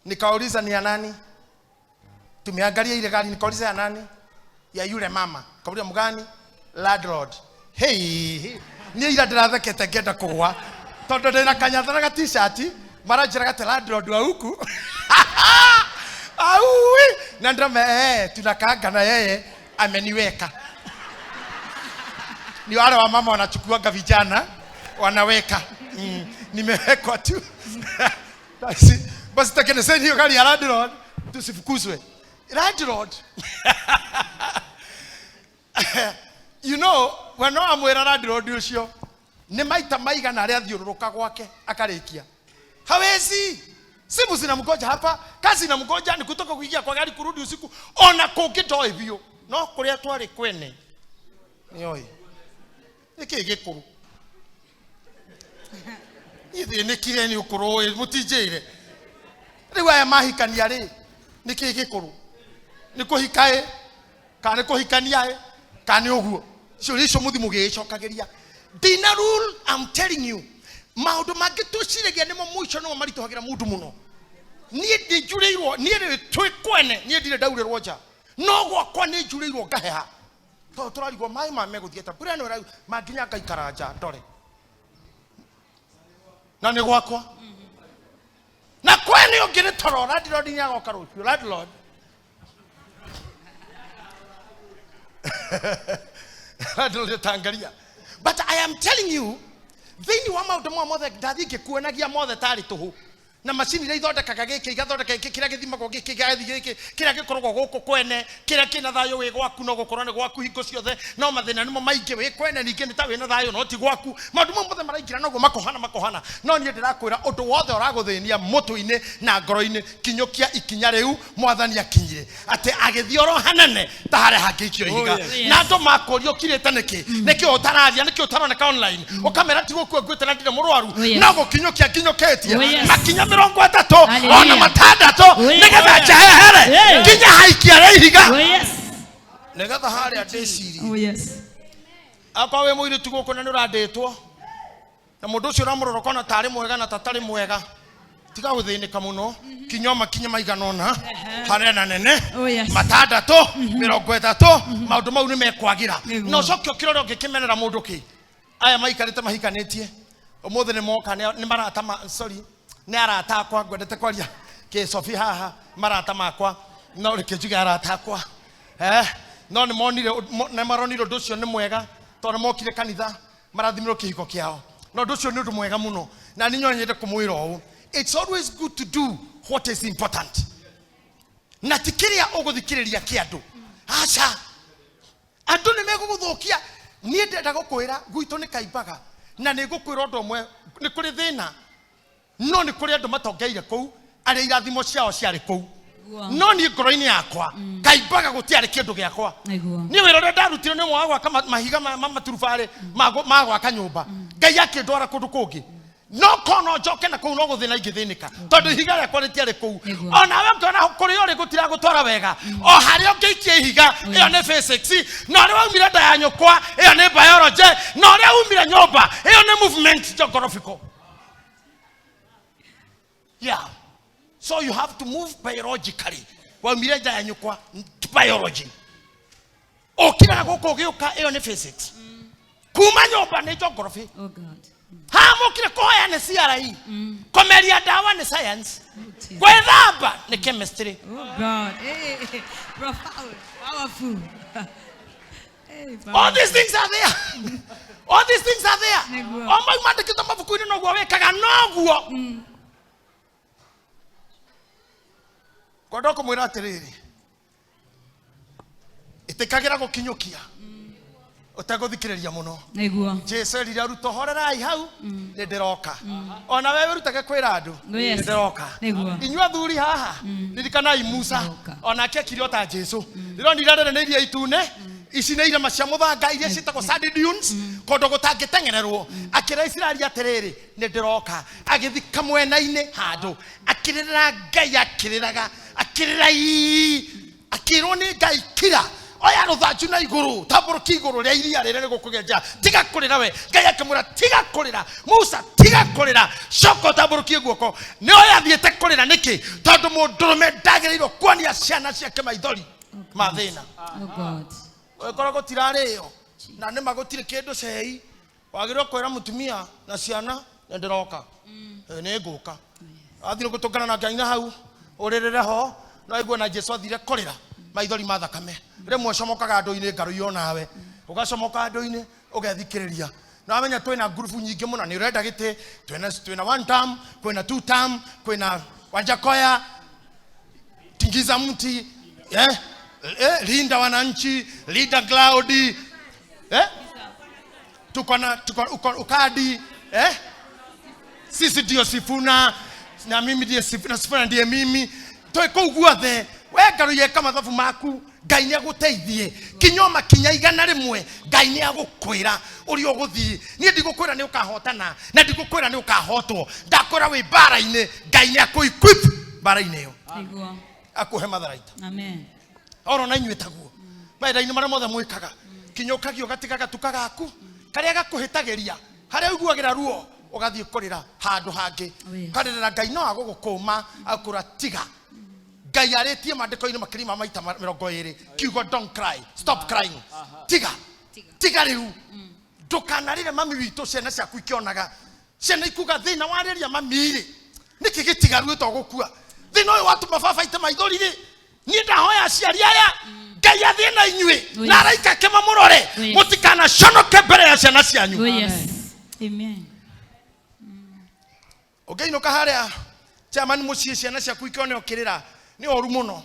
nikauliza ni ya nani? Tumeangalia ile gari, nikauliza ya nani? Ya yule mama. Kauliza mgani? Landlord. Hey, niĩ ira ndĩrathekete ngĩenda kũgwa tondũ ndĩna kanyatha na ga t-shirt, maranjĩraga atĩ landlord wa huku aui, na ndĩrame tunakaanga na yeye ameniweka. Ni wale wa mama wanachukuaga vijana wanaweka. Nimewekwa tu basi. Basi tengenezeni hiyo gari ya landlord tusifukuzwe. Landlord, you know, we no amwĩra landlord ũcio nĩ maita maigana arĩa athiũrũrũka gwake akarĩkia hawezi. Simu zinamgoja hapa, kazi inamgoja, ni kutoka kuingia kwa gari kurudi usiku, ona kũngĩ ndoĩ biũ, no kũrĩa twarĩ kwene nĩoĩ nĩkĩ gĩkũrũ. Niĩ thĩnĩkire nĩ ũkũrũ ũyũ, mũtinjĩre rĩu aya mahikania rĩ, nĩkĩ gĩkũrũ? Nĩ kũhika ĩ kana nĩ kũhikania ĩ kana nĩ ũguo? Ciũria icio mũthi mũgĩgĩcokagĩria ndina rule. I'm telling you, maũndũ mangĩ twĩciragia nĩmo mũico nĩmo maritũhagĩra mũndũ mũno. Niĩ ndinjurĩirwo, niĩ rĩ twĩ kwene, niĩ ndirĩ ndaurĩrwo nja, no gwakwa nĩ njurĩirwo ngaheha tondũ tũrarigwo maĩ ma megũthiĩ ta mbura ĩno ĩrau manginya ngaikara nja ndore na nĩ gwakwa na kwene ũngĩ nĩ toro. Landlord nĩ agoka rũciũ. Landlord tangaria. But I am telling you, thĩinĩ wa maũndũ maya mothe ndathiĩ ngĩkuonagia mothe tarĩ tũhũ na macini iria ithondekaga gĩkĩ, igathondeka gĩkĩ, kĩrĩa gĩthimagwo gĩkĩ, gĩgathiĩ gĩkĩ, kĩrĩa gĩkoragwo gũkũ kwene, kĩrĩa kĩna thayũ wĩ gwaku, no gũkorwo nĩ gwaku hingo ciothe, no mathĩna nĩmo maingĩ wĩ kwene, ningĩ nĩ ta wĩna thayũ no ti gwaku. Maũndũ mau mothe maraingĩra noguo makohana makohana. No niĩ ndĩrakwĩra ũndũ wothe ũragũthĩnia mũtwe-inĩ na ngoro-inĩ, kinyũkia ikinya rĩu mwathani akinyire atĩ agĩthiĩ oro hanene ta harĩa hangĩikio ihiga. Oh, yes. Na andũ makũria ũkirĩte nĩkĩ, nĩkĩ ũtararia, nĩkĩ ũtaroneka online, ũkamera ti gũkua nguĩte na ndirĩ mũrwaru. Oh, yes. No gũkinyũkia nginyũkĩtie Oh, yes. makinya 30 Hallelujah. ona 6 Oh, yes. nĩgetha njehehere Yeah. nginya haikia rĩa ihiga Oh, yes. nĩgetha harĩa ndĩcirie. Oh, yes. Akorwo wĩ mũirĩtu gũkũ na nĩ ũrandĩtwo, Na mũndũ ũcio ũramũrora ũkona tarĩ mwega na tatarĩ mwega, tiga gũthĩnĩka mũno. Kinya makinya maigana ũna harĩa na nene, Oh, yes. matandatũ, 30, maũndũ mau nĩ mekwagĩra. Nĩguo. Na ũcoke ũkĩrore ũngĩkĩmenera mũndũ kĩ aya maikarĩte mahikanĩtie ũmũthĩ nĩ moka, nĩ marata ma, sorry, nĩ arata akwa. Ngwendete kwaria kĩcobi haha, marata makwa, no reke njuge arata akwa, no nĩ monire, nĩ maronire ũndũ ũcio nĩ mwega tondũ nĩ mokire kanitha marathimirwo kĩhiko kĩao, na ũndũ ũcio nĩ ũndũ mwega mũno. Na nĩ nyonyete kũmwĩra ũũ, it's always good to do what is important, na ti kĩrĩa ũgũthikĩrĩria kĩa andũ. Aca, andũ nĩ megũgũthũkia. Niĩ ndenda gũkwĩra gwitũ nĩ kaimbaga, na nĩ ngũkwĩra ũndũ ũmwe, nĩ kũrĩ thĩna, no nĩ kũrĩ andũ matongeire kũu arĩa irathimo ciao ciarĩ kũu. Nĩguo. No niĩ ngoro-inĩ yakwa kaimbaga gũtiarĩ kĩndũ gĩakwa. Nĩguo. Niĩ wĩra ũrĩa ndarutire nĩ ũmwe wa gwaka mahiga ma maturubarĩ ma gwaka nyũmba. Ngai akĩndwara kũndũ kũngĩ, no kono njoke na kũu no gũthĩna ingĩthĩnĩka tondũ ihiga rĩakwa rĩtiarĩ kũu. Nĩguo. Onawe ũngĩona kũrĩa ũrĩ gũtiragũtwara wega, o harĩa ũngĩikia ihiga, ĩyo nĩ physics, na ũrĩa waumire nda ya nyũkwa, ĩyo nĩ biology, na ũrĩa umire nyũmba, ĩyo nĩ movement geographical. Yeah, so you have to move biologically. Waumire nda ya nyũkwa, biology. Ũkiraga gũkũ ũgĩũka, ĩyo nĩ physics. Kuma nyũmba nĩ geography. Oh God. Hamũkire kũhoya nĩ CRE, kũmeria ndawa nĩ science, Oh, Jesus. gwĩthamba nĩ chemistry. Oh God. Hey, profound. Powerful. Hey, All powerful. these things are there, all these things are there. Nĩguo. O mau mandĩkĩtwo mabuku-inĩ, noguo wĩkaga, noguo ngwenda kũmwĩra atĩrĩrĩ, ĩtĩkagĩra gũkinyũkia ũtegũthikĩrĩria mũno. Nĩguo. Jesu erire arutwo, horerai hau, nĩ ndĩroka. Ona we wĩrutage kwĩra andũ, Oh, yes. nĩ ndĩroka. Nĩguo. Inyuĩ athuri haha, ririkanai Musa. Ndĩroka. Onake akire o ta Jesu. Ndĩronire rĩrĩ nĩ iria itune, ici nĩ irĩma cia mũthanga iria ciĩtagwo sand dunes, kũndũ gũtangĩteng'ererwo. Akĩra Isiraeli atĩrĩrĩ, nĩ ndĩroka. Agĩthika mwena-inĩ handũ akĩrĩra Ngai, akĩrĩraga, akĩrĩra ii, akĩrwo nĩ Ngai, kira, oya rũthanju na igũrũ, tambũrũkia igũrũ rĩa iria rĩrĩa rĩgũkũgĩa nja, tiga kũrĩra. We Ngai akĩmwĩra, tiga kũrĩra Musa, tiga kũrĩra, coka ũtambũrũkie guoko. Nĩ oya athiĩte kũrĩra nĩkĩ? Tondũ mũndũrũme ndagĩrĩirwo kuonia ciana ciake maithori ma thĩna. Oh God. Ũgĩkorwo gũtirarĩo na nĩma gũtirĩ kĩndũ cei, wagĩrĩirwo kwĩra mũtumia na ciana, nĩ ndĩroka. Nĩ ngũka. Athire gũtũngana na Ngai na hau ũrĩrĩre ho, no aigue na Jesu athire kũrĩra maithori ma thakame. Rĩmwe ũcomokaga andũ-inĩ ngarũiyo, nawe ũgacomoka andũ-inĩ ũgethikĩrĩria, na wamenya twĩna ngurubu nyingĩ mũno. Nĩ ũrenda gĩtĩ, twĩna one term, kwĩna two term, kwĩna Wanjakoya, tingiza mti, linda wananchi, linda cloud, tuko na tuko uko, ukadi, sisi ndio Sifuna na mimi ndiye Sifuna, Sifuna ndiye mimi, twĩ kũu guothe. We ngaruye ka mathabu maku, Ngai nĩ agũteithie. Kinya makinya 100, Ngai nĩ agũkwĩra ũrĩa ũgũthiĩ. Niĩ ndigũkwĩra nĩ ũkahotana na ndigũkwĩra nĩ ũkahotwo, ndakwĩra wĩ mbara-inĩ, Ngai nĩ akũ equip mbara-inĩ ĩyo. Nĩguo. Akũhe matharaita. Amen. Oro na inyuĩ taguo mawĩra-inĩ marĩa mothe mwĩkaga, kinyũkagia ũgatiga gatuka gaku karĩa gakũhĩtagĩria harĩa ũiguagĩra ruo, ũgathiĩ kũrĩra handũ hangĩ. Oh, yes. Ũkarĩrĩra Ngai, no agũgũkũma akũra tiga. Ngai arĩtie maandĩko-inĩ makĩria ma maita 20 kiugo don't cry, stop crying, tiga, tiga rĩu, ndũkanarĩre mami witũ ciana ciaku ikĩonaga. Ciana ikuga thĩna warĩria mami rĩ, nĩkĩ gĩtigaru to gũkua thĩna ũyũ watũma baba ite maithori rĩ? Niĩ ndahoya aciari aya, Ngai athiĩ na inyuĩ Oh, yes. na araika ake mamũrore, Oh, yes. mũtikanaconoke mbere ya ciana cianyu. Oh yes. Amen. Ũngĩinũka harĩa chairman mũciĩ, ciana ciaku ikĩone ũkĩrĩra, nĩ ũru mũno.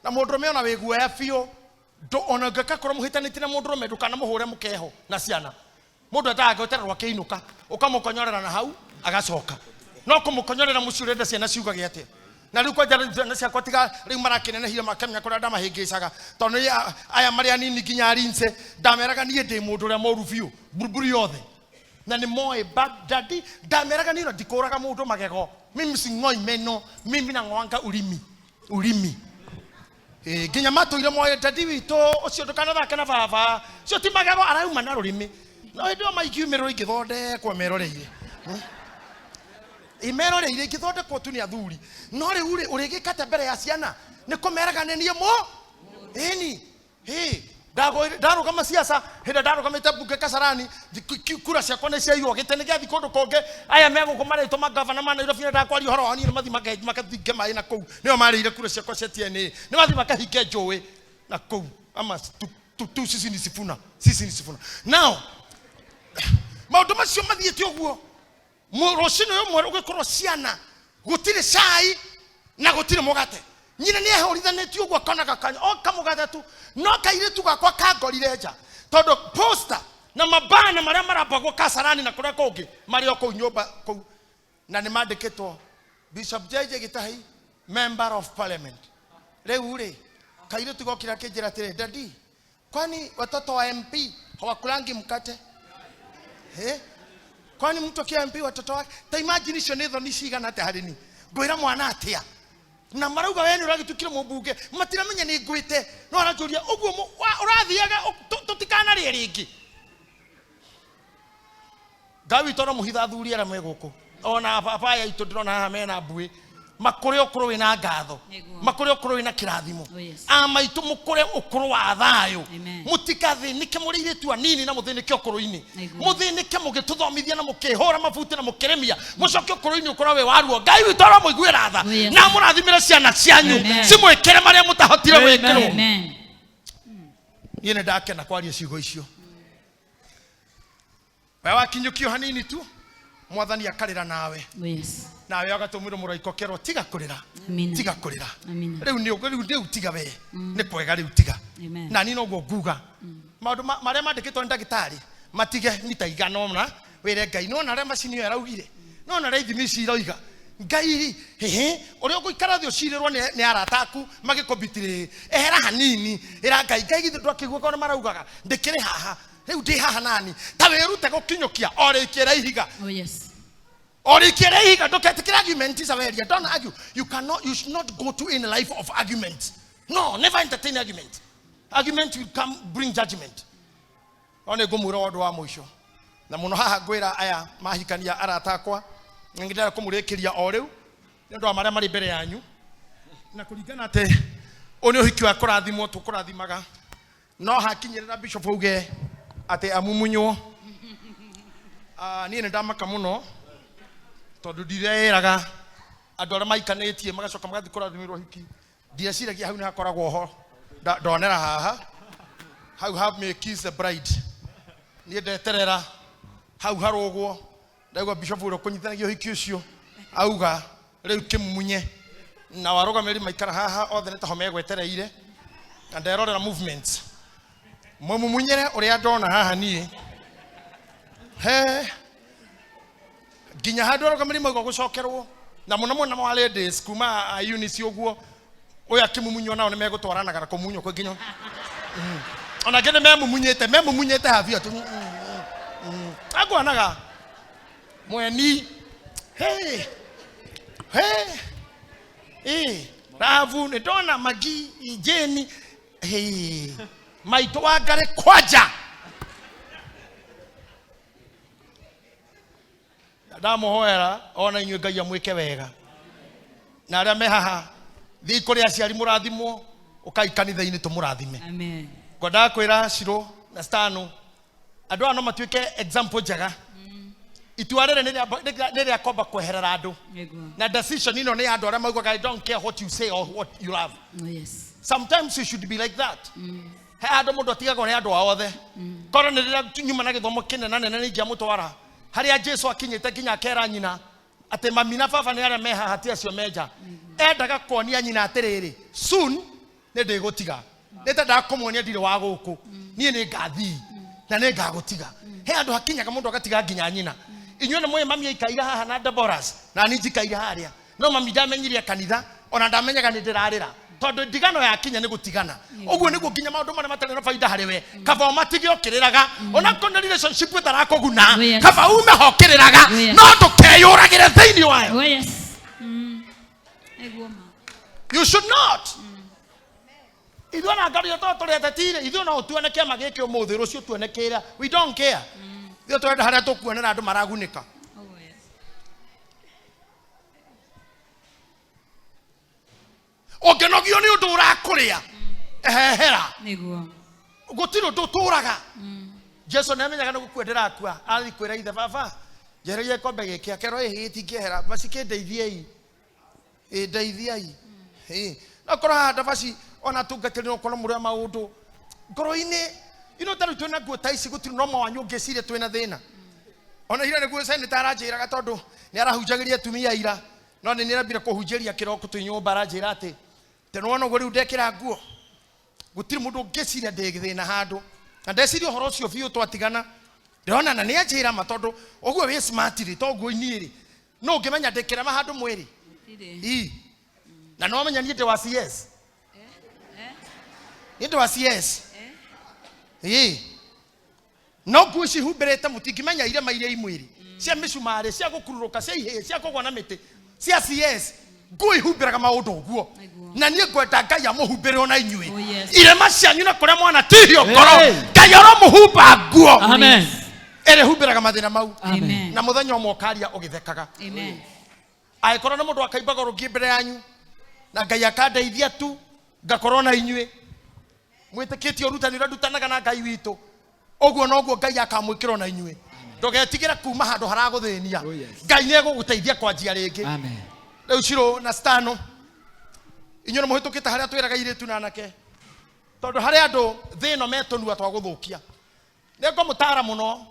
Na mũndũrũme ona wĩ guoya biũ, ona ũngĩkakorwo mũhĩtanĩtie na mũndũrũme, ndũkanamũhũre mũkeho na ciana. Mũndũ endaga gwetererwo akĩinũka, ũkamũkonyorera na hau agacoka, no kũmũkonyorera mũciĩ ũrenda ciana ciugage atĩa? Na rĩu kwanja rĩu ciana ciakwa tiga rĩu marakĩnenehire makamenya kũrĩa ndamahĩngĩcaga, tondũ nĩ aya marĩ anini nginya arinse ndameraga niĩ ndĩ mũndũ ũrĩa mũru biũ buruburu yothe, na nĩ moĩ daddy ndameraga niĩ ona ndikũraga mũndũ magego. Mimi sing'oi meno, mimi nang'oanga ulimi, ulimi. Nginya matũire moĩ daddy witũ ũcio ndũkanathake na baba ũcio, ti magego arauma na rũrĩmĩ. No hĩndĩ ĩyo maingiumĩrwo ingĩthondekwo meroreire. Imero rĩ ingĩthondekwo tu nĩ athuri, no rĩu rĩ ũrĩgĩka atĩa mbere ya ciana? Nĩ kũmeraga nĩ niĩ mũ ĩni hĩ ndarũgama ciaca hĩndĩ ndarũgamĩte mbunge Kasarani, kura ciakwa nĩ ciaiywo gĩtĩ nĩ gĩathiĩ kũndũ kũngĩ. Aya me gũkũ marĩtwo magavana ma Nairobi nĩ ndakwaria ũhoro wao niĩ, nĩ mathiĩ makathinge maĩ na kũu, nĩo marĩire kura ciakwa cia TNA, nĩ mathiĩ makahinge njũĩ na kũu ama tu sisi ni Sifuna, sisi ni Sifuna. Now maũndũ macio mathiĩte ũguo, rũcinĩ rũmwe rũgĩkorwo ciana gũtirĩ cai na gũtirĩ mũgate. Nyina nĩ ehũrithanĩtie ũguo akonaga kanya o kamũgate tu, no kairĩtu gakwa kangorire nja tondũ poster na mabana marĩa marambagwo Kasarani na kũrĩa kũngĩ marĩ o kũu nyũmba kũu, na nĩ mandĩkĩtwo Bishop JJ Gitahi, Member of Parliament. Rĩu rĩ kairĩtu gokĩra kĩnjĩra atĩrĩ, "Daddy, kwani watoto wa MP hawakulangi mkate? Eh? Kwani mtu akiwa MP watoto wake?" Ta imagine icio nĩ thoni cigana atĩa harĩ ni ngwĩra mwana atĩa na marauga we nĩ ũragĩtuĩkire mũmbunge, matiramenya nĩ ngwĩte, no aranjũria ũguo ũrathiaga tũtikanarĩe rĩngĩ. Ngai witũ aramũhitha athuri arĩa me gũkũ, ona baba aya aitũ ndĩrona haha mena mbuĩ, makũre ũkũrũ wĩna ngatho. Nĩguo. Makũre ũkũrũ wĩna kĩrathimo. Oh, yes. A maitũ mũkũre ũkũrũ wa thayũ. Amen. Mũtikathĩnĩke mũrĩ airĩtu anini na mũthĩnĩke ũkũrũ-inĩ. Nĩguo. Mũthĩnĩke mũgĩtũthomithia na mũkĩhũra mabuti na mũkĩrĩmia, mũcoke ũkũrũ-inĩ ũkorwo wĩ wa ruo. Ngai witũ aramũiguĩra tha Oh, yes. na amũrathimĩre ciana cianyu, Amen. cimwĩkĩre marĩa mũtahotire gwĩkĩrwo. Amen. Niĩ nĩ ndakena kwaria ciugo icio. We wakinyũkio hanini tu, mwathani akarĩra nawe. Oh, yes. Nawe agatũmĩrwo mũraika ũkerwo tiga kũrĩra. Amina. Tiga kũrĩra. Amina. Rĩu nĩ rĩu tiga we nĩ kwega rĩu tiga. Amen. Na niĩ noguo nguga maũndũ marĩa mandĩkĩtwo nĩ ndagĩtarĩ matige mita igana ũna, wĩre Ngai nona arĩa macini ĩyo ĩraugire, nona arĩa ithimi ici iroiga. Ngai hĩhĩ ũrĩa ũgũikara thĩ ũcirĩrwo nĩ arata aku magĩkũbitirĩ, ehera hanini, ĩra Ngai, Ngai githĩ ndwakĩigua korwo maraugaga ndĩkĩrĩ haha rĩu ndĩ haha nani ta wĩrute gũkinyũkia o rĩkĩra ihiga. Oh, yes. O rĩkĩra ihiga, ndũketĩkĩre argument. Saweria, don't argue. You cannot, you should not go to any life of argument. No, never entertain argument. Argument will come bring judgment. No nĩ ngũmwĩra ũndũ wa mũico na mũno haha, ngwĩra aya mahikania arata akwa, ngĩndĩra kũmũrĩkĩria o rĩu nĩ ũndũ wa marĩa marĩ mbere yanyu na kũringana atĩ ũyũ nĩ ũhiki wa kũrathimwo tũkũrathimaga, no hakinyĩrĩra bishop auge atĩ amumunywo. Ah, niĩ nĩ ndamaka mũno tondũ ndireĩraga andũ arĩa maikanĩtie magacoka magathiĩ kũrathimĩrwo hiki, ndireciragia hau nĩ hakoragwo ho. Ndonera haha hau ha may kiss the bride, niĩ ndeterera hau harũgwo, ndaigua bishop ũrĩa ũkũnyitithanagia ũhiki ũcio auga rĩu kĩmumunye, na warũgamĩrĩri maikara haha othe nĩ taho megwetereire na nderorera movements mũmumunyĩre ũrĩa ndona haha niĩ he nginya handũ arũgamĩrĩri mauga gũcokerwo na mũno mũno wa ladies kuma a Eunice ũguo ũyũ akĩmumunywo nao nĩ megũtwaranaga na kũmunywo kwĩ nginya ona angĩ nĩ memumunyĩte habia tu anguonaga mweni hey hey Rahabu nĩ ndona magi Jane hey maitũ wa ngarĩ kwanja ndamũhoera ona inyuĩ Ngai amwĩke wega na arĩa me haha thiĩ kũrĩ aciari mũrathimwo ũkai kanitha-inĩ tũmũrathime. Amen. Ngwendaga kwĩra Ciro na Stano andũ aya no matuĩke example njega. Itua rĩrĩ nĩ rĩa kwamba kweherera andũ. Nĩguo. Na decision ĩno nĩ ya andũ arĩa maugaga, "I don't care what you say or what you love." Oh, yes. Sometimes you should be like that. He handũ mũndũ atigagwo nĩ andũ ao othe, korwo nĩ rĩrĩa nyuma na gĩthomo kĩnene nene nĩ ingĩamũtwara harĩa Jesu akinyĩte nginya akera nyina atĩ mami na baba nĩ arĩa me haha, ti acio menja. Endaga kuonia nyina atĩrĩrĩ, soon nĩ ndĩgũtiga, nĩ tendaga kũmuonia ndirĩ wa gũkũ, niĩ nĩ ngathii na nĩ ngagũtiga. He handũ hakinyaga mũndũ agatiga nginya nyina. Inyuĩ nĩ mũĩ mami aikaire haha na Deborahs na niĩ njikaire harĩa, no mami ndamenyirie kanitha ona ndamenyaga nĩ ndĩrarĩra tondũ ndigano yakinya nĩ gũtigana. Ũguo nĩguo nginya maũndũ marĩa matarĩ na baida harĩ we kaba ũmatige ũkĩrĩraga, onakorwo nĩ relationship ĩtarakũguna. Oh, yes. Kaba ume ho ũkĩrĩraga. Oh, yes. No ndũkeyũragĩre thĩinĩ wayo. Oh, yes. Nĩguo ma. You should not. Ithuĩ ona ngario to tũrĩ atetire, ithuĩ no tuone kĩama gĩkĩ ũmũthĩ, rũciũ tuone kĩrĩa, we don't care. Ithuĩ tũrenda harĩa tũkuonera andũ maragunĩka. Oh, yes. Ũngĩnogio nĩ ũndũ ũrakũrĩa, ehehera. Nĩguo. Gũtirĩ ũndũ ũtũraga. Jesu nĩ amenyaga nĩ gũkua ndĩrakua, athiĩ kwĩra ithe, baba, njehereria gĩkombe gĩkĩ, akerwo ĩhĩ gĩtingĩehera, baci kĩndeithiei, ĩ ndeithiai. Ĩ no korwo haha ndabaci ona atungatĩri no korwo mũrĩ a maũndũ ngoro-inĩ ino ta rĩu twĩna nguo ta ici, gũtirĩ no ũmwe wanyu ũngĩciria twĩna thĩna. Ona ira nĩguo senator aranjĩraga, tondũ nĩ arahunjagĩria atumia ira, no nĩ nĩarambire kũhunjĩria kĩroko twĩ nyũmba, aranjĩra atĩ tene wona ũguo rĩu ndekĩra nguo gũtirĩ mũndũ ũngĩciria ndĩ thĩna handũ, na ndeciria ũhoro ũcio biũ twatigana ndĩrona na nĩ anjĩra ma, tondũ ũguo wĩ smart rĩ, toguo inyuĩ rĩ, no ũngĩmenya ndĩ kĩrema handũ mwĩrĩ. Gũtirĩ. Ii na no menya niĩ ndĩ wa CS, niĩ ndĩ wa CS. Ii no nguo ici humbĩrĩte mũtingĩmenya irema iria imwĩrĩ cia mĩcumarĩ, cia gũkururũka, cia ihĩĩ, cia kũgwa na mĩtĩ, cia CS. Nguo ihumbĩraga maũndũ ũguo. Nĩguo. Na niĩ ngwenda Ngai amũhumbĩre ona inyuĩ. Oh, yes. Irema cianyu na kũrĩa mwana tihio ngoro, Hey. Ngai aromũhumba nguo Amen. ĩrĩa humbĩraga mathĩna mau. Amen. Na mũthenya ũmwe ũkaria ũgĩthekaga. Amen. Angĩkorwo nĩ mũndũ akaimbaga rũngĩ mbere yanyu na Ngai akandeithia tu ngakorwo na inyuĩ mwĩtĩkĩtie ũrutani ũrĩa ndutanaga na Ngai witũ, ũguo noguo Ngai akamwĩkĩra ona inyuĩ. Ndũgetigĩre kuma handũ haragũthĩnia. Oh, yes. Ngai nĩ egũgũteithia kwanjia rĩngĩ. Amen. Rĩu Shiro na Stano, inyuĩ nĩ mũhĩtũkĩte harĩa twĩraga airĩtu na anake, tondũ harĩ andũ thĩ ĩno metũnua twa gũthũkia. Nĩ ngũmũtara mũno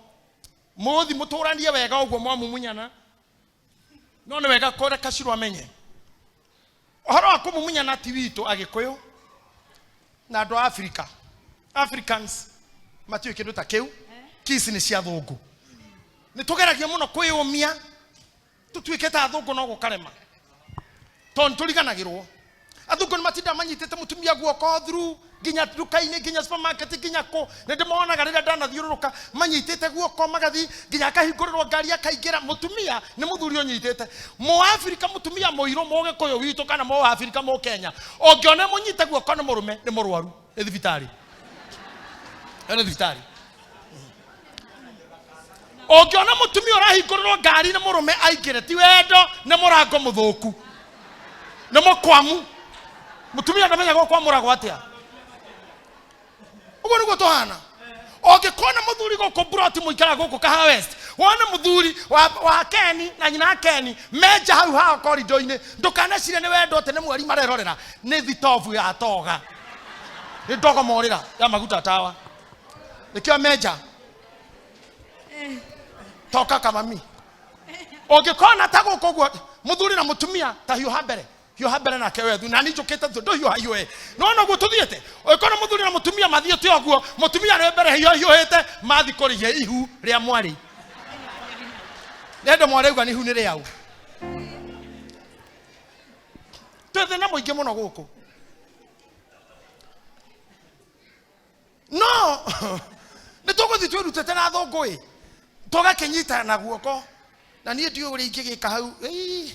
mũthi mũtũranie wega ũguo mwamumunyana, no nĩ wega kũreka Shiro amenye ũhoro wa kũmumunyana ti witũ Agĩkũyũ na andũ a Africa. Africans matiũĩ kĩndũ ta kĩu. Kiss nĩ cia thũngũ. Nĩ tũgeragia mũno kwĩyũmia tũtuĩke ta athũngũ, no gũkarema tondũ nĩtũriganagĩrwo. Athũngũ nĩ matinda manyitĩte mũtumia guoko through nginya nduka-inĩ, nginya supermarket, nginya kũ. Nĩ ndĩmonaga rĩrĩa ndanathiũrũrũka manyitĩte guoko magathi nginya akahingũrĩrwo ngari akaingĩra. Mũtumia nĩ mũthuri ũnyitĩte. Mũafrika mũtumia mũirũ, mũgĩkũyũ witũ kana mũafrika mũkenya, ũngĩona mũnyite guoko nĩ mũrũme, nĩ mũrwaru, nĩ thibitarĩ, nĩ thibitarĩ. Ũngĩona mũtumia ũrahingũrĩrwo ngari nĩ mũrũme aingĩre, ti wendo, nĩ mũrango mũthũku, nĩ mũkwamu. Mũtumia ndamenyaga ũkwamũragwo atĩa. Ũguo nĩguo tũhana. Ũngĩkona mũthuri gũkũ broti mũikara gũkũ Kahawa West, wone mũthuri wa Keni na nyina wa Keni menja hau hao korido-inĩ, ndũkanecirie nĩ wendo atĩ nĩ mweri marerorera, nĩ thitobu ya toga, nĩ ndogo morĩra ya maguta tawa, nĩkĩo menja toka kamami. Ũngĩkona ta gũkũ ũguo mũthuri na mũtumia ta hiũha mbere, hiũha mbere nake wethu na niĩ njũkĩte thu ndũhiũha hiũhe, nona ũguo tũthiĩte. Ũngĩkona mũthuri na mũtumia mathiĩte ũguo, mũtumia nĩ mbere hiũha hiũhĩte, mathi kũrĩhia ihu rĩa mwarĩ, nĩ andũ mwarĩ auga nĩ ihu nĩ rĩau. Twĩ thĩna mũingĩ mũno gũkũ, no nĩ tũgũthiĩ twĩrutĩte na thũngũ ĩ tũgakĩnyitana na guoko, na niĩ ndiũĩ ũrĩa ingĩgĩka hau. Ĩĩ.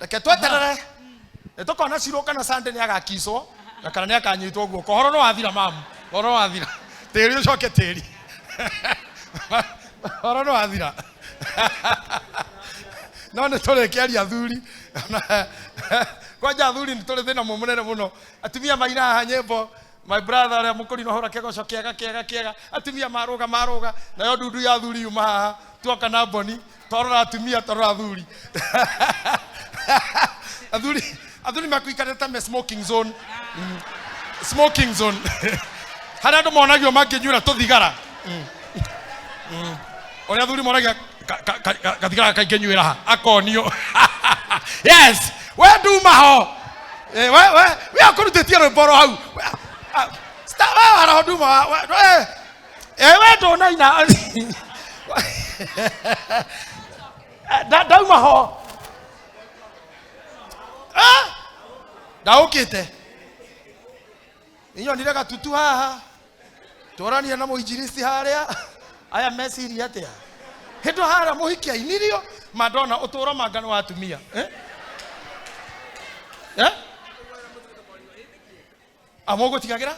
Reke tweterere nĩ tũkona Shiro kana Sunday nĩ agakicwo na kana nĩ akanyitwo guoko. Ũhoro nĩ wathira mamu, ũhoro nĩ wathira, tĩri ũcoke tĩri, ũhoro nĩ wathira. No nĩ tũrĩkĩaria athuri kwanja, athuri nĩ tũrĩ thĩna mũnene mũno. Atumia maina haha nyĩmbo, my brother ũrĩa mũkũrinwo hũra kĩgoco kĩega kĩega kĩega, atumia marũga marũga, nayo ndundu ya athuri yuma haha, tuoka na mboni, twarora atumia, twarora athuri, athuri makuikarĩte ta me smoking zone. Smoking zone harĩa andũ monagio makĩnyuĩra tũthigara. Ũrĩa athuri monagia gathigara kaingĩnyuĩra ha akonio, yes, we nduma ho. Eh, we akũrutĩtie rwĩmbo ro hau. We waraho nduma we ndũnaina. Ndauma ho. Ah! Ndaũkĩte inyonire gatutu haha, twarania na mũinjilisti harĩa, aya meciria atĩa hĩndũ harĩa mũhiki ainirio madonna ũtũũro manga nĩ wa atumia, eh? Eh? Amũgũtigagĩra.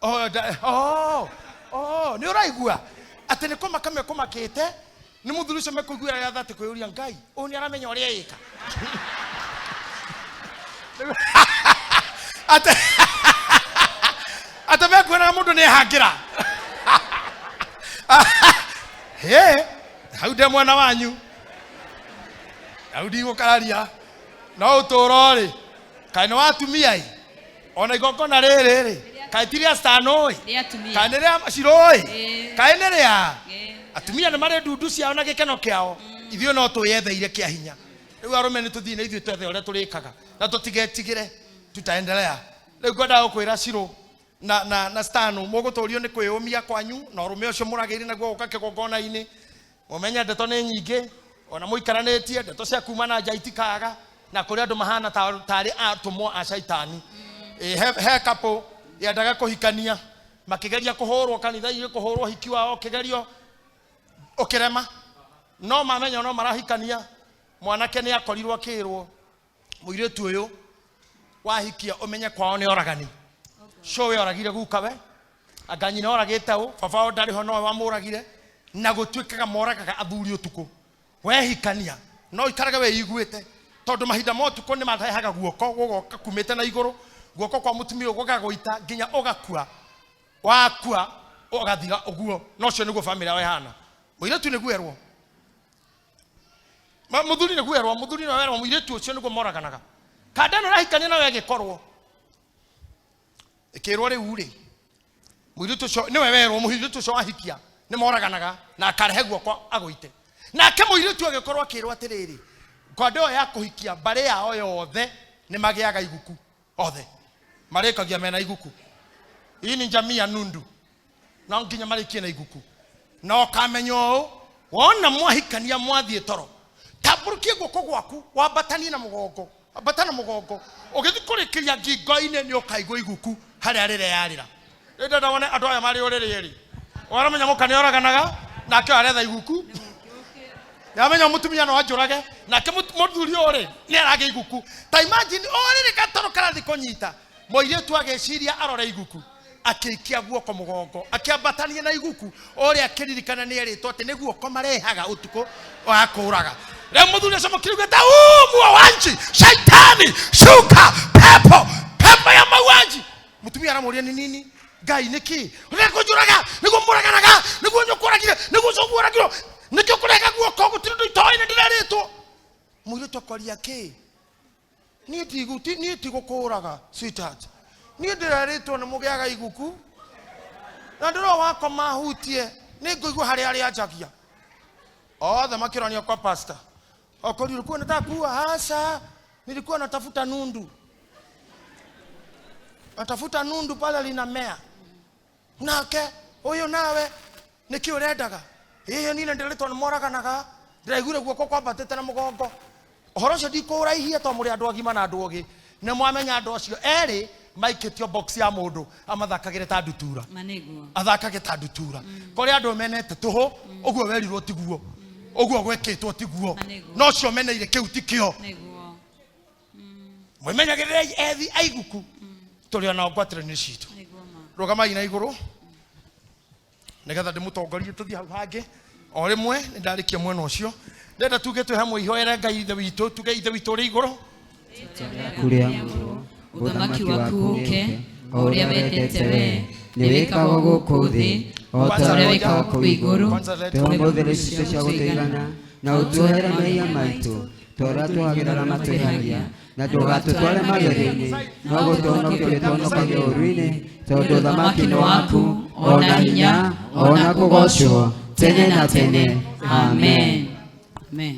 Oh, oh, nĩ ũraigua atĩ nĩ kũmaka mekũmakĩte nĩ mũthuri ũcio mekũiguĩra ya thati kwĩyũria Ngai ũyũ nĩ aramenya ũrĩa ĩka. Ate ate mekuonaga mũndũ nĩ ehangĩra. Hĩ, hau ndĩ mwena wanyu, hau ndigũkararia. No ũtũũro rĩ, kaĩ nĩ wa atumia ĩ, ona igongona rĩrĩ rĩ, kaĩ ti rĩa Stano ĩ, Rĩa atumia. kaĩ nĩ rĩa Shiro ĩ, Ĩĩ. kaĩ nĩ rĩa Ĩĩ. atumia nĩ marĩ ndundu ciao na gĩkeno kĩao. Ithuĩ no twĩyetheire kĩa hinya. Rĩu arũme nĩ tũthiĩ na ithuĩ twethe ũrĩa tũrĩkaga na tũtigetigĩre, tutaendelea. Rĩu ngwendaga gũkwĩra Shiro na Stano, mũgũtũrio nĩ kwĩyũmia kwanyu na ũrũme ũcio mũragĩire naguo gũka kĩgongona-inĩ. Mũmenye ndeto nĩ nyingĩ, ona mũikaranĩtie ndeto cia kuma na nja itikaga, na kũrĩ andũ mahana tarĩ atũmwo a caitani. He couple yendaga kũhikania, makĩgeria kũhũrwo kanitha-inĩ, kũhũrwo hiki wao kĩgerio ũkĩrema, no mamenya no marahikania. Mwanake nĩ akorirwo akĩrwo, mũirĩtu ũyũ wahikia ũmenye kwao nĩ oragani, cũwe oragire gukawe, anga nyina oragĩte ũ, baba wao ndarĩ ho nowe wamũragire, na gũtuĩkaga moragaga athuri ũtukũ. Wehikania no ikarage wĩiguĩte, tondũ mahinda ma ũtukũ nĩ marehaga guoko gũgoka kumĩte na igũrũ, guoko kwa mũtumia ũyũ gũgagũita nginya ũgakua, wakua ũgathira ũguo. Na ũcio nĩguo bamĩrĩ yao ĩhana. Mũirĩtu nĩguo erwo, mũthuri nĩguo erwo, mũthuri nĩwe werwo, mũirĩtu ũcio nĩguo moraganaga. Kanda ĩno ũrahikania nayo ĩgĩkorwo ĩkĩrwo rĩu rĩ, mũirĩtu ũcio nĩwe werwo, mũirĩtu ũcio wahikia nĩ moraganaga na akarehe guoko agũite. Nake mũirĩtu agĩkorwo akĩrwo atĩrĩrĩ, kwanda ĩyo ya kũhikia mbarĩ yao yothe nĩ magĩaga iguku, othe marĩkagia mena iguku. Hii ni jamii ya nundu, no nginya marĩkie na iguku. Na ũkamenya ũũ, wona mwahikania mwathiĩ toro, tambũrũkie guoko gwaku wambatanie na mũgongo, ambata na mũgongo, ũgĩthiĩ kũrĩkĩria ngingo-inĩ nĩ ũkaigua iguku harĩa rĩreyarĩra. Rĩu ndĩrenda wone andũ aya marĩ ũrĩrĩ erĩ, waramenya mũka nĩ oraganaga nake ũyũ aretha iguku, nĩamenya mũtumia no anjũrage, nake mũthuri ũyũ rĩ nĩ aragĩa iguku. Ta imagine ũrĩrĩ gatoro karathiĩ kũnyita, mũirĩtu agĩciria arore iguku, akĩikia guoko mũgongo, akĩambatania na iguku, ũrĩa akĩririkana nĩ erĩtwo atĩ nĩ guoko marehaga ũtukũ wa kũraga. Rĩu mũthuri ũcio mũkĩrugĩte, uu muowanji, shaitani, shuka, pepo, pepo ya mauaji. Mũtumia aramũria nĩ nini? Ngai nĩkĩ? Ũrĩa kũnjũraga, nĩguo mũraganaga, nĩguo nyũkũragire, nĩguo cũguo ũragirwo, nĩkĩo kũrega guoko, gũtirĩ ũndũ itoĩ nĩ ndĩrerĩtwo. Mũirĩtu akoria kĩ? Niĩ niĩ tigũkũraga, sweetheart. Niĩ ndĩrerĩtwo nĩ mũgĩaga iguku, na ndĩro wakoma hutie, nĩ ngũigua harĩa arĩanjagia. Othe makĩronia kwa pastor. Okori ulikuwa unataka kuua? Hasa nilikuwa natafuta nundu. Natafuta nundu pale linamea. Nake ũyũ nawe nĩkĩ ũrendaga? Ĩĩ niĩ ndĩrĩtwo nĩ moraganaga, ndĩraiguire guoko kwambatĩte na mũgongo. Ũhoro ũcio ndikũũraihia tondũ mũrĩ andũ agima na andũ ogĩ. Nĩ mwamenya andũ acio erĩ maikĩtio box ya mũndũ amathakagĩre ta ndutura. Ma nĩguo. Athakage ta ndutura. Kũrĩ andũ menete tũhũ, ũguo werirwo tiguo, ũguo gwekĩtwo tiguo, Ma nĩguo. no ũcio meneire kĩu tikĩo. Nĩguo. Mwĩmenyagĩrĩrei ethi aiguku, tũrĩ onao ngwatĩro-inĩ citũ. Nĩguo ma. Rũgamai na igũrũ nĩgetha ndĩmũtongorie tũthiĩ hau hangĩ. O rĩmwe nĩ ndarĩkia mwena ũcio, ndĩrenda tuge twĩ hamwe, ihoere Ngai Ithe witũ, tuge Ithe witũ ũrĩ igũrũ, Kũrĩa Ũthamaki waku ũke, o ũrĩa wendete wee, nĩ wĩkagwo gũkũ thĩ o ta ũrĩa ũrĩa wĩkagwo wĩkagwo kũu igũrũ. Tũhe ũmũthĩ irio citũ cia gũtũigana, na ũtuohere mehia maitũ, ta ũrĩa tuohagĩra arĩa matwĩhagia, na ndũgatũtware magerio-inĩ, no gũtũhonokia ũrĩtũhonokagia ũũru-inĩ, tondũ ũthamaki nĩ waku, o na hinya, o na kũgoocwo, tene na tene. Amen. Amen.